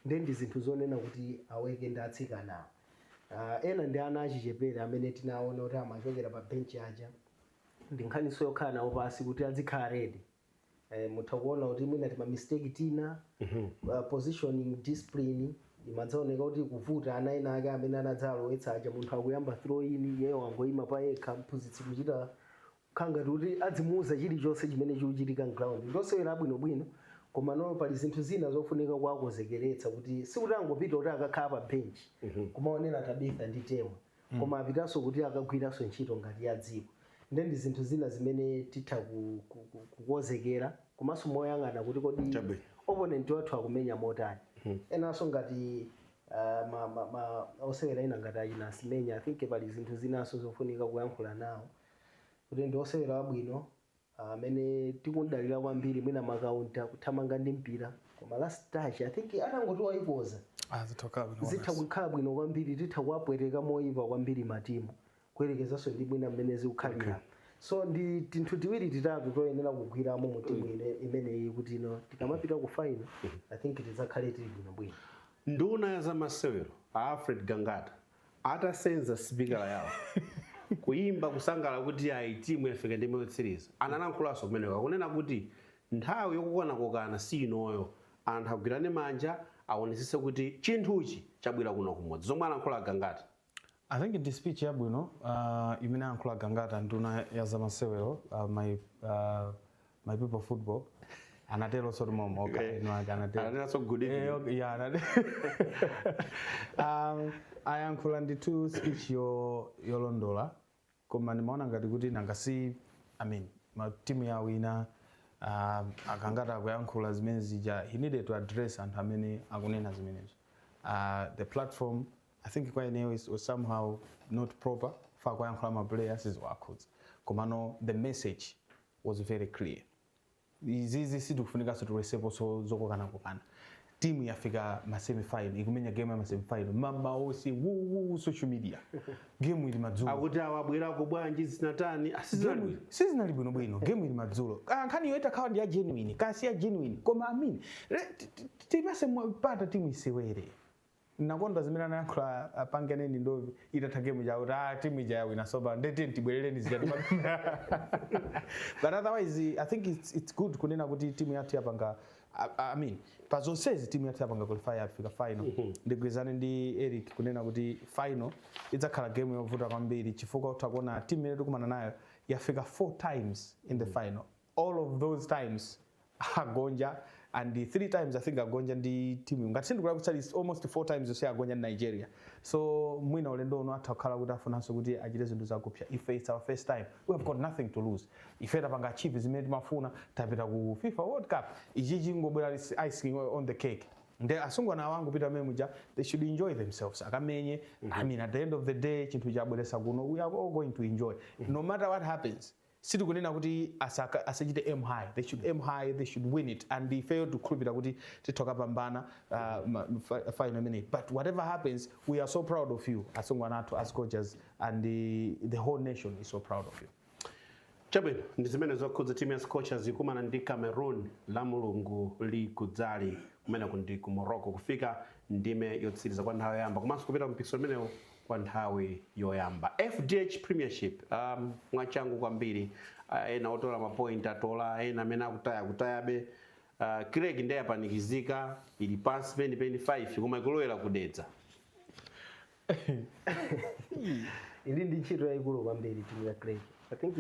Then ndi zinthu zonena kuti aweke ndi atsikanawo. Ena ndi ana achichepere amene tinaona kuti amachokera pa bench aja. Ndi nkhaniso yokhala nawo pasi kuti azikhala ready. Mutha kuona kuti mwina tima mistake tina, positioning, discipline imadzaoneka kuti kuvuta. Ana ena ake amene anadzalowetsa aja, munthu akuyamba throw in, iyeyo wangoyima pa yekha, mphunzitsi kuchita khangati kuti adzimuuza chilichonse chimene chikuchitika mground. Ndosewera abwinobwino, koma no, pali zinthu zina zofunika kuwakonzekeretsa kuti sikuti angopita kuti akakhala pa bench kumaonera Tabitha ndi Temwa, koma apitanso kuti akagwiranso ntchito ngati ya dziko. Then ndi zinthu zina zimene titha kukonzekera komanso moyang'ana kuti kodi Chabwino. opponent wathu akumenya motani. Enanso ngati ma osewera ena ngati achina Asimenya, I think pali zinthu zinanso zofunika kuyankhula nawo kuti ndi osewera wabwino amene tikudalira kwambiri, mwina ma counter, kuthamanga ndi mpira, koma last touch, I think atangoti wayikoza, Ah, zitha kukhala bwino. Zitha kukhala bwino kwambiri, titha kuwapweteka moyipa kwambiri matimu kuyerekezanso ndi mwina mmene zikukhalira. So ndi tinthu tiwiri titatu toyenera kugwiramo mu timu imeneyi kuti ino tikamapita ku final, I think tidzakhale tili bwinobwino. Nduna ya zamasewero a Alfred Gangata atasenza sipikala yawo, kuyimba kusangala kuti ayi, timu yafika ndime yotsiriza, analankhulaso kumeneko akunena kuti nthawi yokukanakokana si inoyo, anthu agwirane manja, aonesese kuti chinthuchi chabwera kuno kumodzi. Zomwe alankhula Gangata. I think ndi speech yabwino imene ayankhula Gangata, nduna ya zamasewero, my people football, anatero sort momo, okay. No, anatero. Anateranso good evening. Okay, yeah, anatero. Ayankhula ndithu speech yolondola, koma ndimaona ngati kuti nanga si, I mean, ma timu yawo ina, akangati akuyankhula zimene zija, he needed to address anthu amene akunena zimenezo. The platform, I think kwa ineyo was somehow not proper fa kuyankhula ma players siziwakhudza, komano the message was very clear. Izizi sitikufunikanso tilesepo so zokokanakokana. Timu yafika ma semifinal, ikumenya game ya ma semifinal mamaosi wuwu, social media, game ili madzulo. Akuti awabwerako bwanji, zinatani, asizinali. Sizinali bwinobwino. Game ili madzulo. Ah, nkhani yo itakhala ndi ya genuine kasi ya genuine, koma I mean, tipase pata timu isewere. Nakonda zimene anayankhula apanganeni ndovi itatha game chawo kuti ah, timu ija yawina, soba ndeti tibwerereni zija. But otherwise I think it's good kunena kuti timu yathu yapanga, I mean, pa zonsezi timu yathu yapanga qualify, yafika final. Ndigwirizane ndi Eric kunena kuti final idzakhala game yovuta kwambiri, chifukwa utha kuona timu imene tikumana nayo yafika four times in the final. All of those times agonja, and the three times I think agonja ndi timu, ngati sindikulakwitsa, it's almost four times yonse agonja ndi Nigeria. So mwina ulendo uno atha kukhala kuti afunanso kuti achite zinthu zakupsa. Ife it's our first time, we have got nothing to lose. Ife tapanga achieve zimene timafuna, tapita ku FIFA World Cup. Ichi chingobwera icing on the cake. Nde asungwana wangu pita memuja, they should enjoy themselves, akamenye. I mean, at the end of the day, chinthu chabweresa kuno, we are all going to enjoy no matter what happens. Sitikunena kuti asachite aim high. They should aim high, they should win it, and ifeyo tikukhulupirira kuti titha kupambana final imeneyi. But whatever happens, we are so proud of you, asungwana athu as coaches, and the whole nation is so proud of you. Chabwino, ndi zimene zokhudza timu ya Scorchers ikumana ndi Cameroon la Mulungu likudzali kumeneko ndi ku Morocco, kufika ndime yotsiriza kwa nthawi yoyamba komanso kupita mpikisano umenewo kwa nthawi yoyamba. FDH Premiership, mwachangu kwambiri, ena otola mapoint atola, ena amene akutaya akutayabe. Creck ndiye yapanikizika, ili pansi penipeni 5, koma ikulowera kudedza. Ili ndi ntchito yayikulu kwambiri timu ya Creck. I think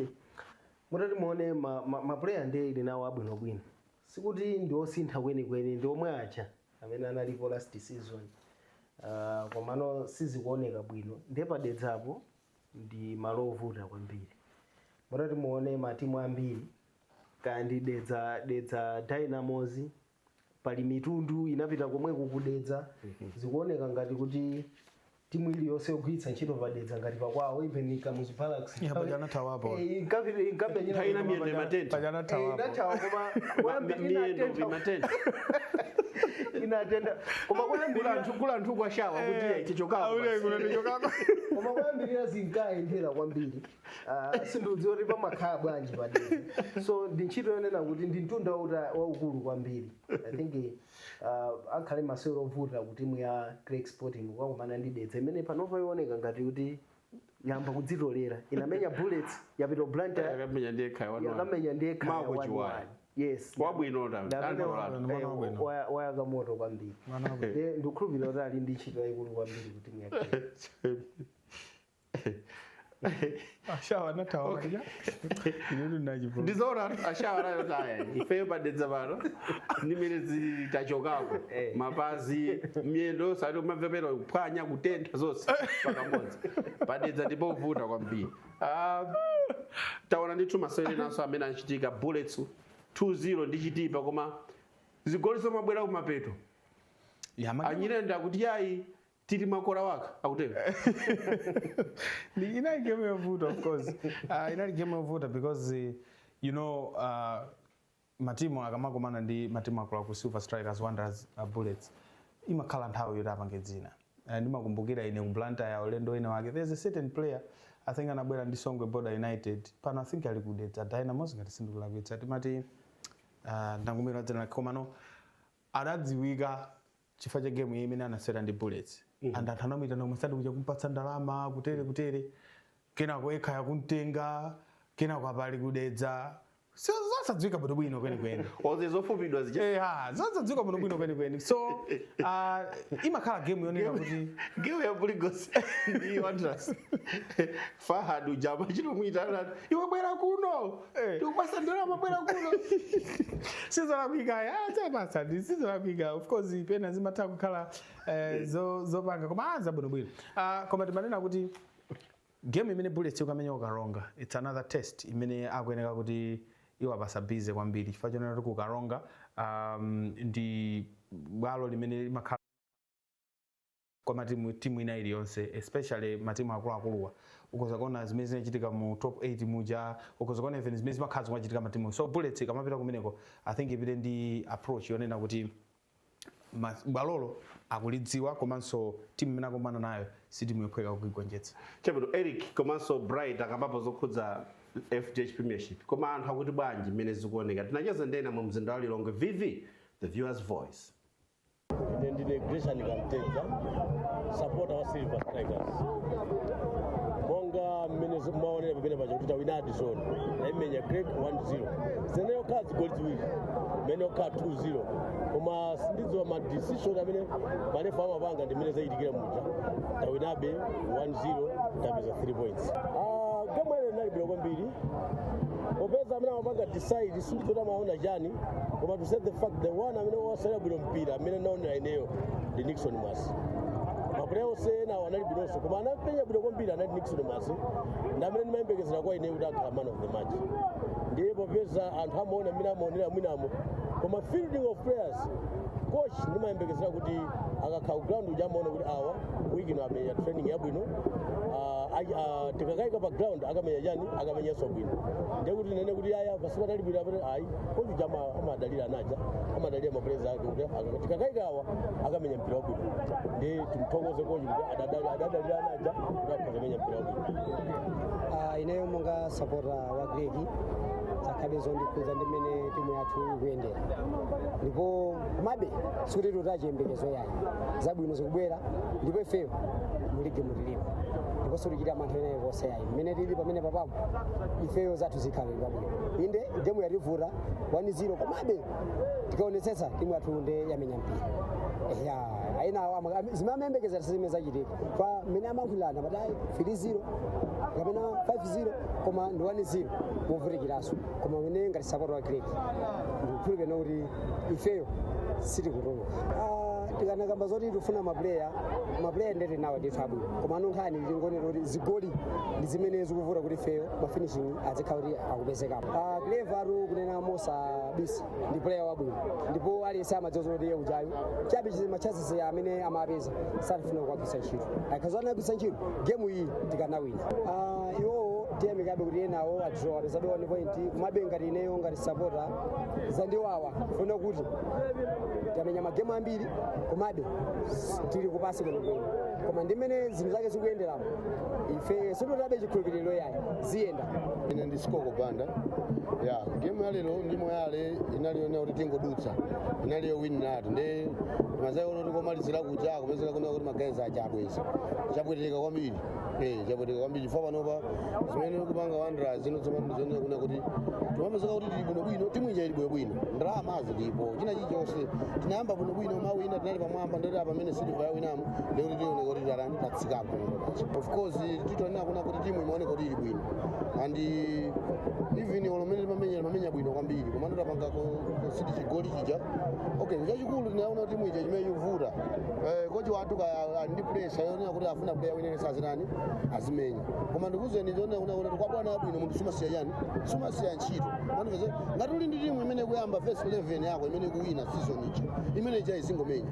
mutati muone ma player ndiye ili nawo abwinobwino, sikuti ndi osintha kwenikweni, ndi omwe aja amene analipo last season, komano sizikuoneka bwino. Ndiye padedzapo ndi malo ovuta kwambiri. Mutati muone matimu ambiri, kaya ndi Dedza Dynamos, pali Mitundu inapita komweko kudedza. Zikuoneka ngati kuti timu iliyonse yogwiritsa ntchito padedza ngati pakwawo, even Kamuzu Barracks. Yeah, paja anathawapo. Inkamenyera. Nthawi ina miyendo imatentha. Paja anathawapo. Inathawa, koma Miyendo imatentha. Inatentha, koma Kula anthu, kula anthu kwashawa kuti iye chichokako basi. Koma kuyambirira zinkayendera kwambiri. Ah, sindiudziwa kuti pamakhala bwanji padedza. So ndi ntchito yonena kuti ndi mtunda waukulu kwambiri. I think akhale masewero ovuta ku timu ya Creck Sporting kukakumana ndi Dedza imene panopa ioneka ngati kuti yamba kudzitolera. Inamenya Bullets, yapita Blantyre. Yakamenya ndiye khaya 1-1. Yakamenya ndiye khaya. Mako 1-1. Chiwaya. Yes. Wabwino ta. Ndamene Andolatu. Mwana wabwino. Wayaka moto kwambiri. Mwana wabwino. Ndiye ndikukhulupirira kuti ali ndi ntchito yayikulu kwambiri ku timu ya Creck. Ashawa anathawa paja. Inetu ndinachipo. Ndizoona ashawa nayo taya ifeyo padedza pano ndimene zili, tachokako. Mapazi, miyendo, sati umamvepera kuphwanya, kutentha, zonse pakamodzi. Padedza ndipovuta kwambiri. Ah, taona ndithu masewero enanso amene achitika, Bullets 2-0 ndi Chitipa, koma zigoli zomabwera kumapeto. Yeah, Anyirenda kuti yayi, tili makora waka akutero. Inali game yovuta, of course. Inali game yovuta because matimu akamakumana ndi matimu akuluakulu, Silver Strikers, Wanderers, Bullets, imakhala nthawi yoti apange dzina. Ndimakumbukira ine ku Blantyre ulendo wina wake, there's a certain player, I think anabwera ndi Songwe Border United, pano I think ali ku Dedza Dynamos ngati sindikulakwitsa, timati ndangumira dzina lake, komano adadziwika chifukwa cha game imene anasewera ndi Bullets and anthu anamuyitana omwe sati kuja kumpatsa ndalama kutere kutere, kenako ekha yakumtenga, kenako apali kudedza, zosadziwika bwinobwino kwenikweni. Oze zofupidwa zija. Eh, zosadziwika bwinobwino kwenikweni. So imakhala game yonena kuti Game ya Bullets ndi Wanderers, Fahad ujama chinomuyitana, "Iwe, bwera kuno." "Tikupasa ndalama, bwera kuno." Sizolakwika chapasa ndi sizolakwika. Of course pena zimatha kukhala zopanga, koma zabwinobwino. Koma timanena kuti game imene Bullets ikamenya kukaronga, it's another test imene akuyeneka kuti iwapasa busy kwambiri, chifukwa chonena kuti kukaronga ndi bwalo limene limakhala kwa matimu, timu ina iliyonse, especially matimu akuluakuluwa. Ukhoza kuona zimene zinachitika mu top 8 muja, ukhoza kuona even zimene zimakhala zikumachitika matimu. So Bullets ikamapita kumeneko, I think ipite ndi approach yonena kuti bwalolo akulidziwa, komanso timu imene akumana nayo si timu yophweka kuigonjetsa. Chabwino, Eric komanso Bright akambapo zokhudza FDH Premiership, koma anthu akuti bwanji mmene zikuoneka? Tinacheza ndena mu mzinda wa Lilongwe. VV, the viewers' voice. Ine ndine Gresham Kamtedza, supporter wa Silver Strikers. Monga mmene mwaonera pamene paja kuti tawinadi zone, naimenya Creck 1-0, zene yokhala zigoli ziwiri, mmene yokhala 2-0, koma sindidziwa ma decision amene marefa amapanga ndi mmene zachitikira muja. Tawinabe 1-0, tapeza 3 points. Ah, game ene inali bwino kwambiri, popeza amene amapanga decide sindidzoti amaona chani, koma to say the fact, the one amene wasewera bwino mpira amene naonera ineyo ndi Nixon Masi. Mapuleya onse ena anali bwinonso, koma anapenya bwino kwambiri anali Nixon Masi, ndi amene ndimayembekezera kwa ineyo kuti akhala man of the match. Ndiye popeza anthu amaona mmene amaonera mwinamo, koma fielding of players, coach ndimayembekezera kuti akakhala ku ground uja amaona kuti awa wiki ino amenya training yabwino, tikakayika pa ground akamenya chani, akamenyanso bwino. Ndiye kuti nene kuti aya pasipatali bwino apete ayi, coach uja amadalira anaja, amadalira maplayers ake kuti tikakayika awa akamenya mpira wabwino. Ndiye timthokoze coach kuti adadalira anaja kuti akhoza kumenya mpira wabwino. Ah, ineyo monga supporter wa Creck, zakhabe zondikhudza ndi mmene timu yathu ikuyendera, ndipo komabe sikuti tutachiyembekezo yayi, zabwino zikubwera, ndipo ifeyo mu ligi mutilipo, ndiponso tichita Sitichita mantha ineyo konse ayi. Mmene tili pamene papapo, ifeyo zathu zikhale pabwino. Inde, gemu yativuta 1-0, komabe tikaonetsetsa timu yathu nde yamenya mpira ya aina zimamembekezera zimene zachitika pa mmene amankhulirana patayi 3-0 kapena 5-0, koma ndi 1-0 movutikiranso. Koma mene ngati support wa Creck, ndikukhulupirira kuti ifeyo sitikutuluka. Tikanakamba zoti tifuna mapuleya, mapuleya ndete nawo ndithu abwino, koma ano nkhani tingonera kuti zigoli ndi zimene zikuvuta kuti ifeyo ma finishing azikhala kuti akupezekapo. Clever tu, kunena mosabisa, ndi player wabwino ndipo aliyense amadziwa zoti iye ujayo chabe ma chances amene amapeza satifuna kuwagwiritsa ntchito. Akhaza anagwiritsa ntchito, gemu iyi tikanawina. Iwowo tiyamikabe kuti enawo a draw, apezabe 1 point. Komabe ngati ineyo ngati supporter, zandiwawa funa kuti tamenya magemu ambiri, komabe tili kupasi kwenikweni. Koma ndi mmene zinthu zake zikuyenderamo, ife sititabe chikhulupiriro yayi, ziyenda. Ine ndi Sikoko Banda. Ya game ya lero ndi Moyale inali yonena kuti tingodutsa, inali yowiniratu. Ndi mazayo kuti komalizira kuja kupezeka kuna kuti magazi aja abweza, chabwetereka kwambiri, chabwetereka kwambiri, chifukwa panopa zimene kupanga Wanderers zino tsopano ndizonena kuna kuti timapezeka kuti tili bwinobwino, timu ija ili bwinobwino, ndalama zilipo, china chilichonse tinayamba bwinobwino, mawina tinali pamwamba. Ndoti apa pamene Silver yawinamo, ndikuti tioneka kuti talani tatsikapo. Of course titonena kuna kuti timu imaoneka kuti ili bwino and even olomene timamenya, timamenya bwino kwambiri, komano tapanga concede chigoli chija. Okay, chachikulu tinaona timu ija chimene chikuvuta, kochi wathu kaya ali ndi pressure yonena kuti afuna player winene sazitani azimenya. Koma ndikuzeni chonena kuna kuti kwa bwana wabwino munthu sumasiya chani, sumasiya ntchito. Manipeze ngati uli ndi timu imene kuyamba first 11 yako imene kuwina season ija, imene ija izingomenya.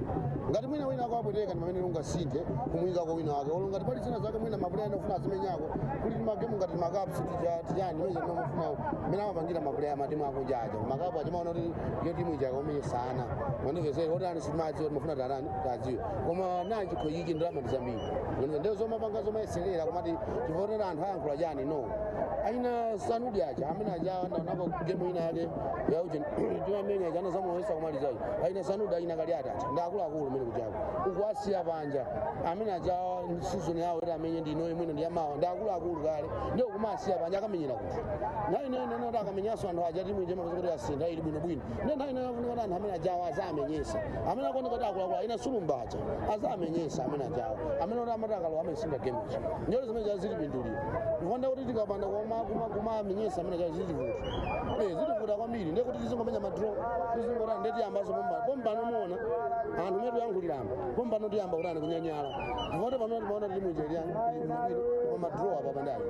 Ngati mwina wina ako apweteka, ndi pamene ungasinthe kumuyikako wina wake, olo ngati pali zina zake mwina mapuleya ofuna azimenyako kuti timagemu ngati ma cups tijani imene timafuna mmene amapangira mapuleya matimu akunjaja ma cup achimaona kuti iyo timu ija akumenye sana. Manipezere oti ani sitimadziwa, timafuna tarani tadziwe, koma na chikho ichi ndalama ndi zambiri. Manipeze ndio zomapanga zomayeserera kumati chifukwa anthu ayankhula chani. No, aina Sanudi aja amene aja ndaonapo gemu ina yake yauche timamenya chana zamulowesa kumalizayo, aina Sanudi, aina Kaliata aja ndi akuluakulu mene kuchako ukuwasiya panja amene aja season yawo iti amenye ndi inoyo mwino ndi yamawa, ndi akuluakulu kale, ndio kumasiya panja akamenyera kuti nthawi inoyo nene kuti akamenyanso anthu aja timu ije mapeza kuti asintha ili bwinobwino. Ndi nthawi inoyo afunika kuti anthu amene ajawo azamenyesa, amene akuoneka kuti akuluakulu, aina Sulumba aja azamenyesa, amene ajawo amene kuti amati akalowa amayisinda game ija, njolo zimene zilipindulira. Ndikonda kuti tikapanda kumamenyesa amene ajawo zitivuta, zitivuta kwambiri. Ndiye kuti tizingomenya ma draw, tizingotani, ndiye tiyambaso pompano muona anthu mene tiyankhuliramo pompano tiyamba kutani, kunyanyala, chifukwa pamene timaona timu ija ili bwinobwino, koma ma draw apa pandayi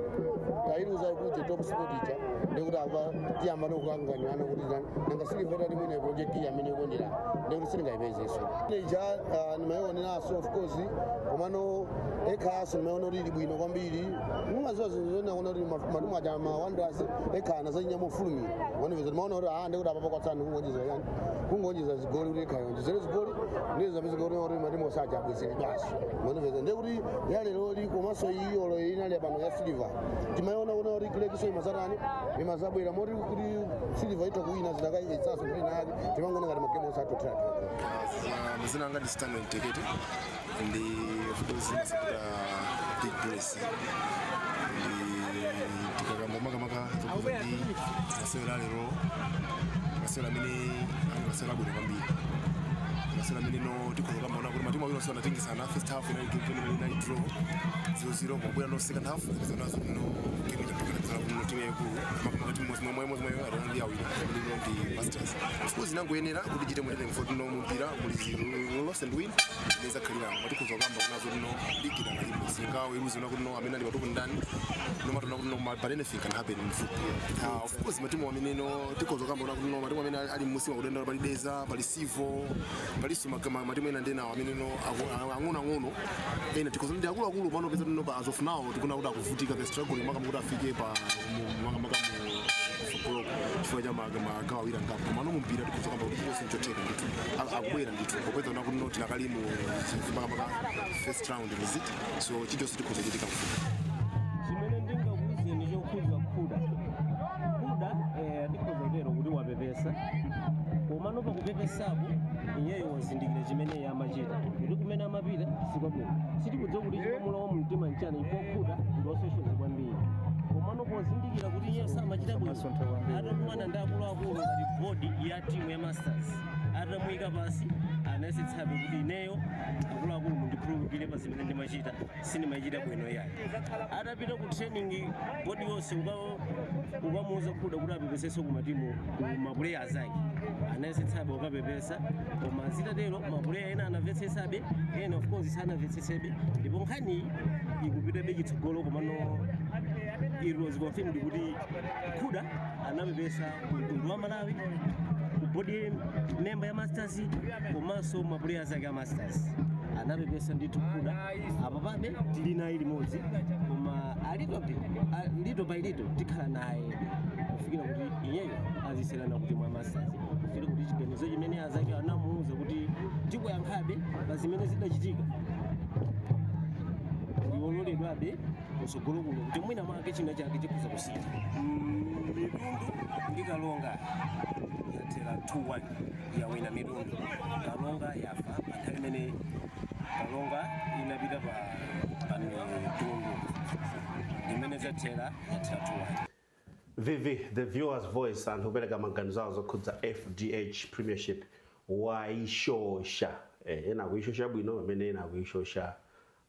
tayiluza kuti Top Sport ija, ndikuti apa tiyamba nokukanganirana kuti tani, nanga Silver tati mwine project iyi amene ikondera, ndikuti sitingayipezeso ija. Nimayioneranso of course, komano ekhaso nimaona kuti ili bwino kwambiri. Mumaziwa zinthu zonena kuona kuti matimu aja ma Wanderers ekhana zachinya mofulumira. Manipeza timaona kuti ndikuti apa pakwatsani kungonjeza yani, kungonjeza zigoli kuti ekhayo onjezere zigoli, ndiye zapezeka kuti matimu osaja abwezere basi. Manipeza ndiye kuti yalero komanso iyolo inali pano ya Silver, timaona kuna kuti Creck so imazatani, imazabwera moti kuti Silver ita kuwina zinakaitsaso nthawi yake, timangona ngati magemu osatotera. Mazina anga ndi Stanley Mtekete, ndi of course masapota Big Bullets. Ndi tikakamba makamaka zokhuza ndi masewera alero, masewera amene ali masewera abwino kwambiri, masewera amene no tikhoza kamba kuti matimu awiri onse anatengesana. First half inali game imene inali draw 0-0, kumabwera no second half zinazo no game ijapakana kuzala kuno timu yaikulu makamaka timu imodzi imodzi mwayo adali awiri amene no ndi Masters. Of course inangoyenera kuti chite mwetete mfoti no mumpira muli loss and win, inaweza khaliramo matikhoza kamba kunazo no ligi na kalipo singawo iluzi kuti no amene ali patuku ndani no matona kuti no, but anything can happen in football. Of course matimu amene no tikhoza kamba kuti no matimu amene ali mmusi wakudenda, pali Dedza, pali Civo, palinso matimu ena ndenawo amene no ang'onoang'ono ena tikhoza ndi akuluakulu pano peza no pa as of now tikuna kuti akuvutika, the struggle makamaka kuti afike pa makamaka mu kusogoloko chifukwa cha magawo awiri angapo. Koma no mumpira tikhoza kamba kuti chilichonse nchotheka ndithu. Akubwera ndithu popeza na kuti no tinakali mu makamaka first round visit, so chilichonse tikhoza chitika mfupi. Chimene ndingakuwuzeni chokhudza Khuda, Khuda ndikhoza kutero kuti wapepesa, komano pakupepesapo iyeyo wazindikira chimene iye amachita kuti kumene amapita sikwabwino. Sitikudziwa kuti chimamulowa mumtima nchani, chifukwa Khuda ndi Ndi wa socials kwambiri, komano pozindikira kuti iye samachita bwino, atakumana ndi akuluakulu ngati board ya timu ya Masters, atamuyika pasi, anayesetsabe kuti, "Ineyo akuluakulu, mundikhululukire pa zimene ndimachita, sindimachita bwino iyayi." Atapita ku training, board yonse ukamuuza Khuda kuti apepesenso ku matimu, ku ma players ake. Anayesetsabe ukapepesa, koma zitatero ma player ena anamvetsetsabe, ena of course sanamvetsetsebe, ndipo nkhani ikupitabe chitsogolo. Komano it was confirmed kuti Khuda anapepesa ku mtundu wa Malawi, ku board member ya Masters, komanso ma players ake a Masters. Anapepesa ndithu Khuda. Apa pabe tili naye limodzi, koma a little bit, little by little tikhala naye kufikira kuti iyeyo aziserana kuti mwa Masters, kufikira kuti chiganizo chimene azake anamuuza kuti tikuyankhabe pa zimene zidachitika, ndiwololedwabe kutsogolo kuno kuti mwina mwake china chake chikhoza kusintha. Mitundu ndi Kalonga yathera 2-1, yawina Mitundu. Kalonga yafa pa nthawi imene Kalonga inapita pa Mitundu, imene zathera, yathera 2-1. VV, the viewers' voice, anthu kupereka maganizo awo zokhudza FDH Premiership. Waishosha, ena akuishosha bwino, pamene ena akuishosha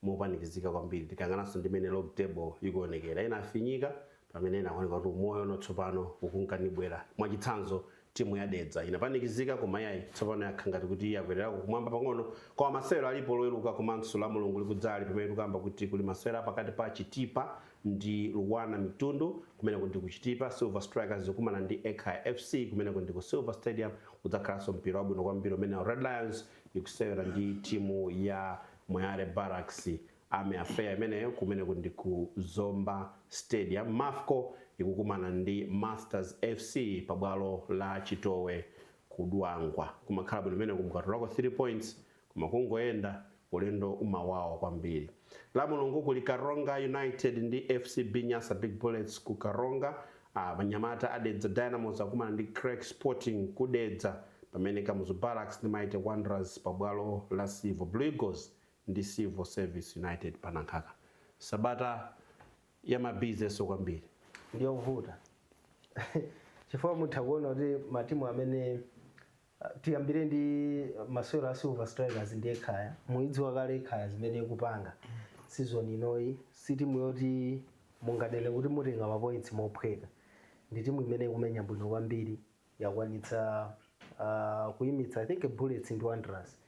mopanikizika kwambiri. Tikang'ananso ndimene log table ikuonekera, ena afinyika, pamene ena akuoneka kuti umoyo uno tsopano ukunkanibwera. Mwachitsanzo, timu ya Dedza inapanikizika, koma yayi, tsopano yakha ngati kuti yakwererako kumwamba pang'ono. Koma masewero alipo Loweruka komanso la Mulungu likudzali, pamene tikuyamba kuti kuli masewero pakati pa Chitipa ndi Luwana Mitundu, kumeneko ndi ku Chitipa. Silver Strikers zikumana ndi Ekhaya FC, kumeneko ndi ku Silver Stadium. Kudzakhalanso mpira wabwino kwambiri umene Red Lions ikusewera ndi timu ya Moyale Barracks, Army Affair imeneyo, kumeneko ndi ku Zomba Stadium. Mafco ikukumana ndi Masters FC pabwalo la Chitowe kudwangwa. Kumakhala bwino imene kumukatolako 3 points, koma kungoyenda ulendo umawawa kwambiri. La Mulungu kuli Karonga United ndi FCB Nyasa Big Bullets ku Karonga. Manyamata adedza Dynamos akumana ndi Crack Sporting kudedza, pamene Kamuzu Barracks ndi Mighty Wanderers pabwalo la Civil, Blue Eagles ndi Civil Service United panankhaka. Sabata ya mabizinesi kwambiri. Ndiyovuta, chifukwa mutha kuona kuti matimu amene, tiyambire ndi masewero a Silver Strikers ndi Ekhaya. Muidziwa kale Ekhaya zimene ikupanga season inoyi. Si timu yoti mungadele kuti mutenga ma points mophweka. Ndi timu imene ikumenya bwino kwambiri, yakwanitsa kuyimitsa, I think, Bullets ndi Wanderers.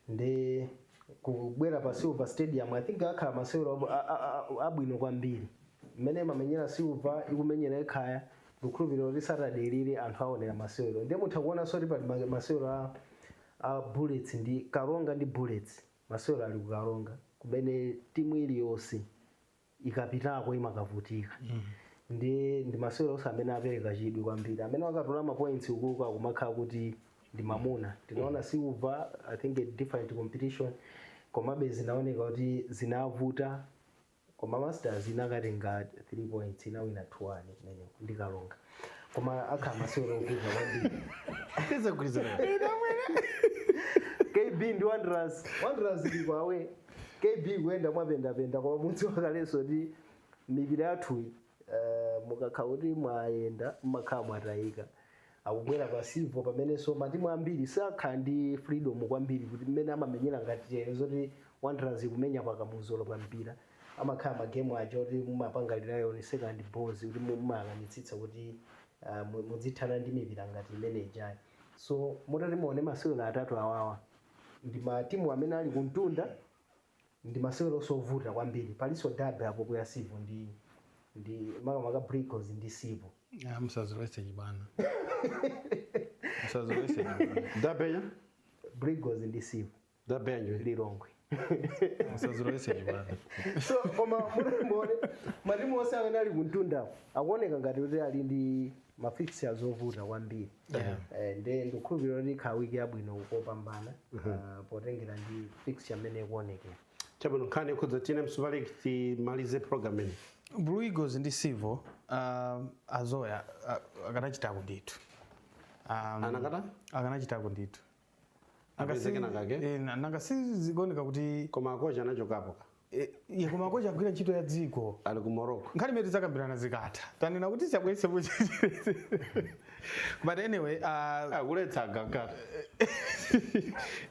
Ndi kubwera pa Silver Stadium, I think akhala masewero abwino kwambiri. Mmene mamenyera Silver, ikumenyera Ekhaya, ndikukhulupirira kuti Saturday ilili anthu aonera masewero. Ndiye mutha kuonanso kuti pali masewero a Bullets ndi Karonga ndi Bullets. Masewero ali ku Karonga, kumene timu iliyonse ikapitako imakavutika. Ndi masewero onse amene apereka chidwi kwambiri. Amene wakatola ma points ukuku akumakhala kuti ndi mamuna. Tinaona Silver, I think a different competition, komabe zinaoneka kuti zinavuta, koma Masters inakatenga 3 points, inawina 2-1 kumeneko ndi Karonga. Koma akhala masewero ovuta kwambiri. Tizagwirizana. KB ndi Wanderers. Wanderers ili kwawe, KB kuyenda mwapendapenda, koma mudzi wakalenso ndi mipira yathuyi, mukakhala kuti mwayenda mmakhala mwatayika. Akubwera pa Civo, pamenenso matimu ambiri sakhala ndi freedom kwambiri kuti mmene amamenyera ngati tere zoti Wanderers ikumenya pakamuzolo pa mpira, amakhala magemu aja kuti mumapanga rely on second balls, kuti mumayang'anitsitsa kuti mudzithana ndi mipira ngati imene ijayi. So mutati muone masewero atatu awawa, ndi matimu amene ali kumtunda, ndi masewero ovuta kwambiri. Palinso derby apo ya Civo ndi makamaka Bricos ndi Civo. Ah, musazolowetse chibwana, musazolowetse chibwana. Dabenya. Bricos ndi Civo. Dabenjwe. Lilongwe. Musazolowetse chibwana. So koma muone matimu onse amene ali kumtundapo akuoneka ngati kuti ali ndi ma fixtures ovuta kwambiri. Nde ndikukhulupirira kuti ikhala wiki yabwino kopambana, potengera ndi fixture amene ikuonekera. Chabwino, nkhani yokhudza TNM Super League, timalize program ino. Blue Eagles ndi Civo, azoya akanachitako ndithu. Anakata? Akanachitako ndithu. Apezeke nakake? Nanga sizikuoneka kuti Koma akocha anachokapo ka. Ye, koma kocha agwira ntchito ya dziko. Ali ku Morocco. Nkhani imene tidzakambirana zikatha. Tanena kuti siyabweretse. But anyway, akuletsa agagata.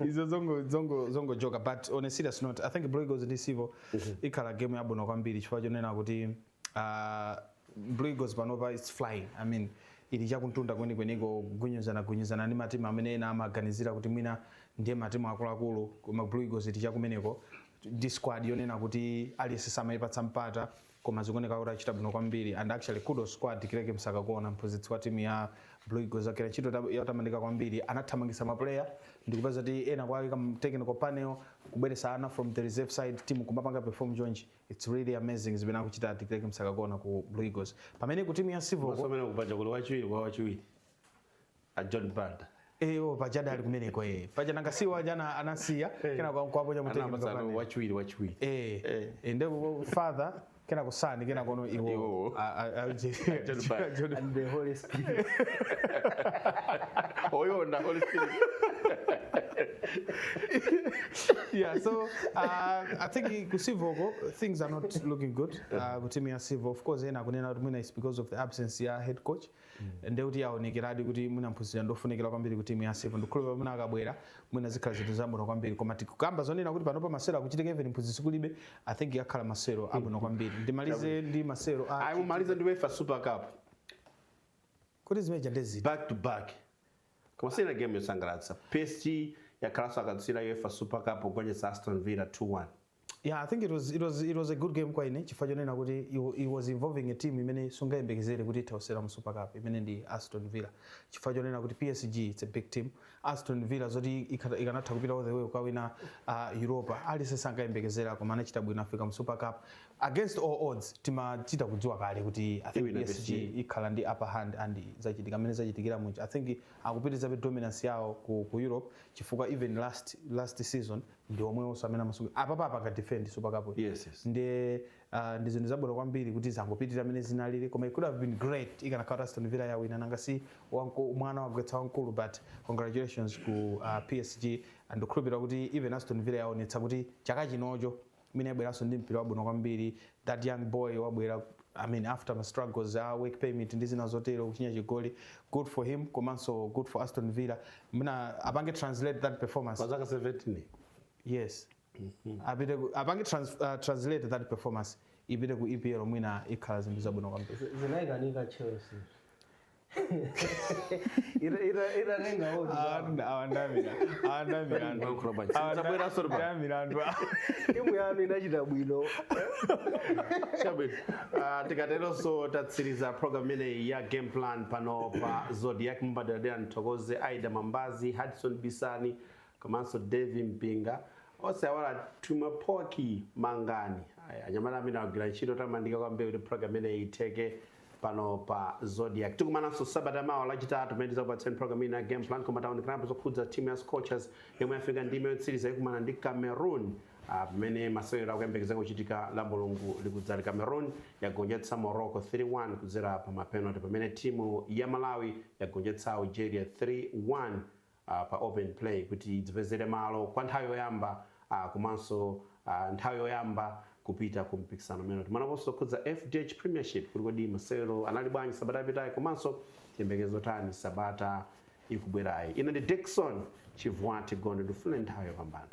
Izo zongo joka. But on a serious note, I think Blue Eagles ndi Civo ikhala game yabwino kwambiri, chifukwa chonena kuti Blue Eagles panopa is flying. I mean, ili chakuntunda kwenikweniko, kugunyuzana gunyuzana ndi matimu amene ena amaganizira kuti mwina ndiye matimu akuluakulu, koma Blue Eagles ili chakumeneko ndi squad yonena kuti aliyense samayipatsa mpata, koma zikuoneka kuti achita bwino kwambiri. And actually, kudos squad Creck Msakakuona, mphunzitsi wa timu ya Blue Eagles, akira ntchito yotamandika kwambiri. Anathamangitsa maplayer ndikupeza kuti ena kwake technical panel, kubweretsa ana from the reserve side, team kumapanga perform chonchi. It's really amazing zimene akuchita Creck Msakakuona ku Blue Eagles. Pamene ku timu ya Civo, masomene kupaja kuli wachiwiri kwa wachiwiri, a John Banda. Eyo, pajada ali kumeneko. Paja nangasiwa jana anasiya kena kwa kwaponya mu technical anapatsa panel. Wachiwiri wachiwiri. Nde father, kena kusani, kena kono iwo. Iwo. John Banda. And the Holy Spirit. Oyonda Holy Spirit. Yeah, so I think ku Civoko things are not looking good ku team ya Civo. Of course, ena kunena kuti mwina it's because of the absence ya head coach, ndekuti yaonekeradi kuti mwina mphunzitsi ndofunikira kwambiri ku timu ya Civo. Ndikhulupirira mwina akabwera, mwina zikhala zinthu zabwino kwambiri. Koma tikukamba zonena kuti panopa masero akuchitika even mphunzitsi kulibe, I think yakhala masero abwino kwambiri. Ndimalize ndi masero a Ayi, mumalize ndi UEFA Super Cup. Kuti zimeja ndeziti? Back to back, koma sina game yosangalatsa. PSG yakhalanso akatswiri UEFA Super Cup kugonjetsa Aston Villa 2-1. Yeah, I think it was a good game kwa ine, chifukwa chonena kuti it was involving a team imene sungayembekezere kuti itha kusewera mu Super Cup, imene ndi Aston Villa, chifukwa chonena kuti PSG, it's a big team. Aston Villa zoti ikanatha kupita all the way kukawina Europa, aliyense sangayembekezera, koma anachita bwino, afika mu Super Cup against all odds. Timachita kudziwa kale kuti I think Iwina PSG PSG. ikhala ndi upper hand, and zachitika amene zachitikira muja. I think akupitirizabe dominance yawo ku Europe, chifukwa even last season ndi omwenso amene amasunga apapa apanga defend Super Cup. Ndi ndi zinthu zabwino kwambiri kuti zangopitirira amene zinalili, koma it could have been great ikanakhala Aston Villa yawina, nanga si mwana wagwetsa wamkulu. But congratulations ku PSG, and ndikhulupirira kuti even Aston Villa yaonetsa kuti chaka chinocho mwina yabweranso ndi mpira wabwino kwambiri. That young boy wabwera, I mean, after ma struggles a work permit ndi zina zotero, kuchinya chigoli, good for him, komanso good for Aston Villa. Mwina apange translate that performance. Kwa zaka 17. Yes, apite apange translate that performance ipite ku EPL, mwina ikhala zinthu zabwino kwambiri. Zinayikanika Chelsea itatenga odi. Awandamira anthu. Timu yanu inachita bwino. Chabwino. Tikateronso tatsiriza program imeneyi ya Game Plan pano pa Zodiak. Mumbaderadera nthokoze Aida Mambazi, Hudson Bisani komanso Devi Mpinga, onse awala Tumapoki Mangani. Aya, anyamata amene agwira ntchito tamandika kwambiri kuti program imeneyi itheke pano pa Zodiak. Tikumananso sabata mawa, Lachitatu, pamene tizakupatseni program ina ya Game Plan. Koma taonekanapo zokhudza timu ya Scorchers yomwe yafika ndime yotsiriza, ikumana ndi Cameroon, pamene masewero akuyembekezeka kuchitika la Mulungu likudzali. Cameroon yagonjetsa Morocco 3-1 kudzera pa mapenalty, pamene timu ya Malawi yagonjetsa Algeria 3-1 pa open play kuti dzipezere malo kwa nthawi yoyamba, komanso nthawi yoyamba kupita ku mpikisano umene. Timanaponso zokhudza FDH Premiership, kuti kodi masewero anali bwanji sabata yapitayi, komanso tiyembekezo tani sabata ikubwerayi. Ine ndi Dickson Chivwati Gondo, ndifune nthawi yopambana.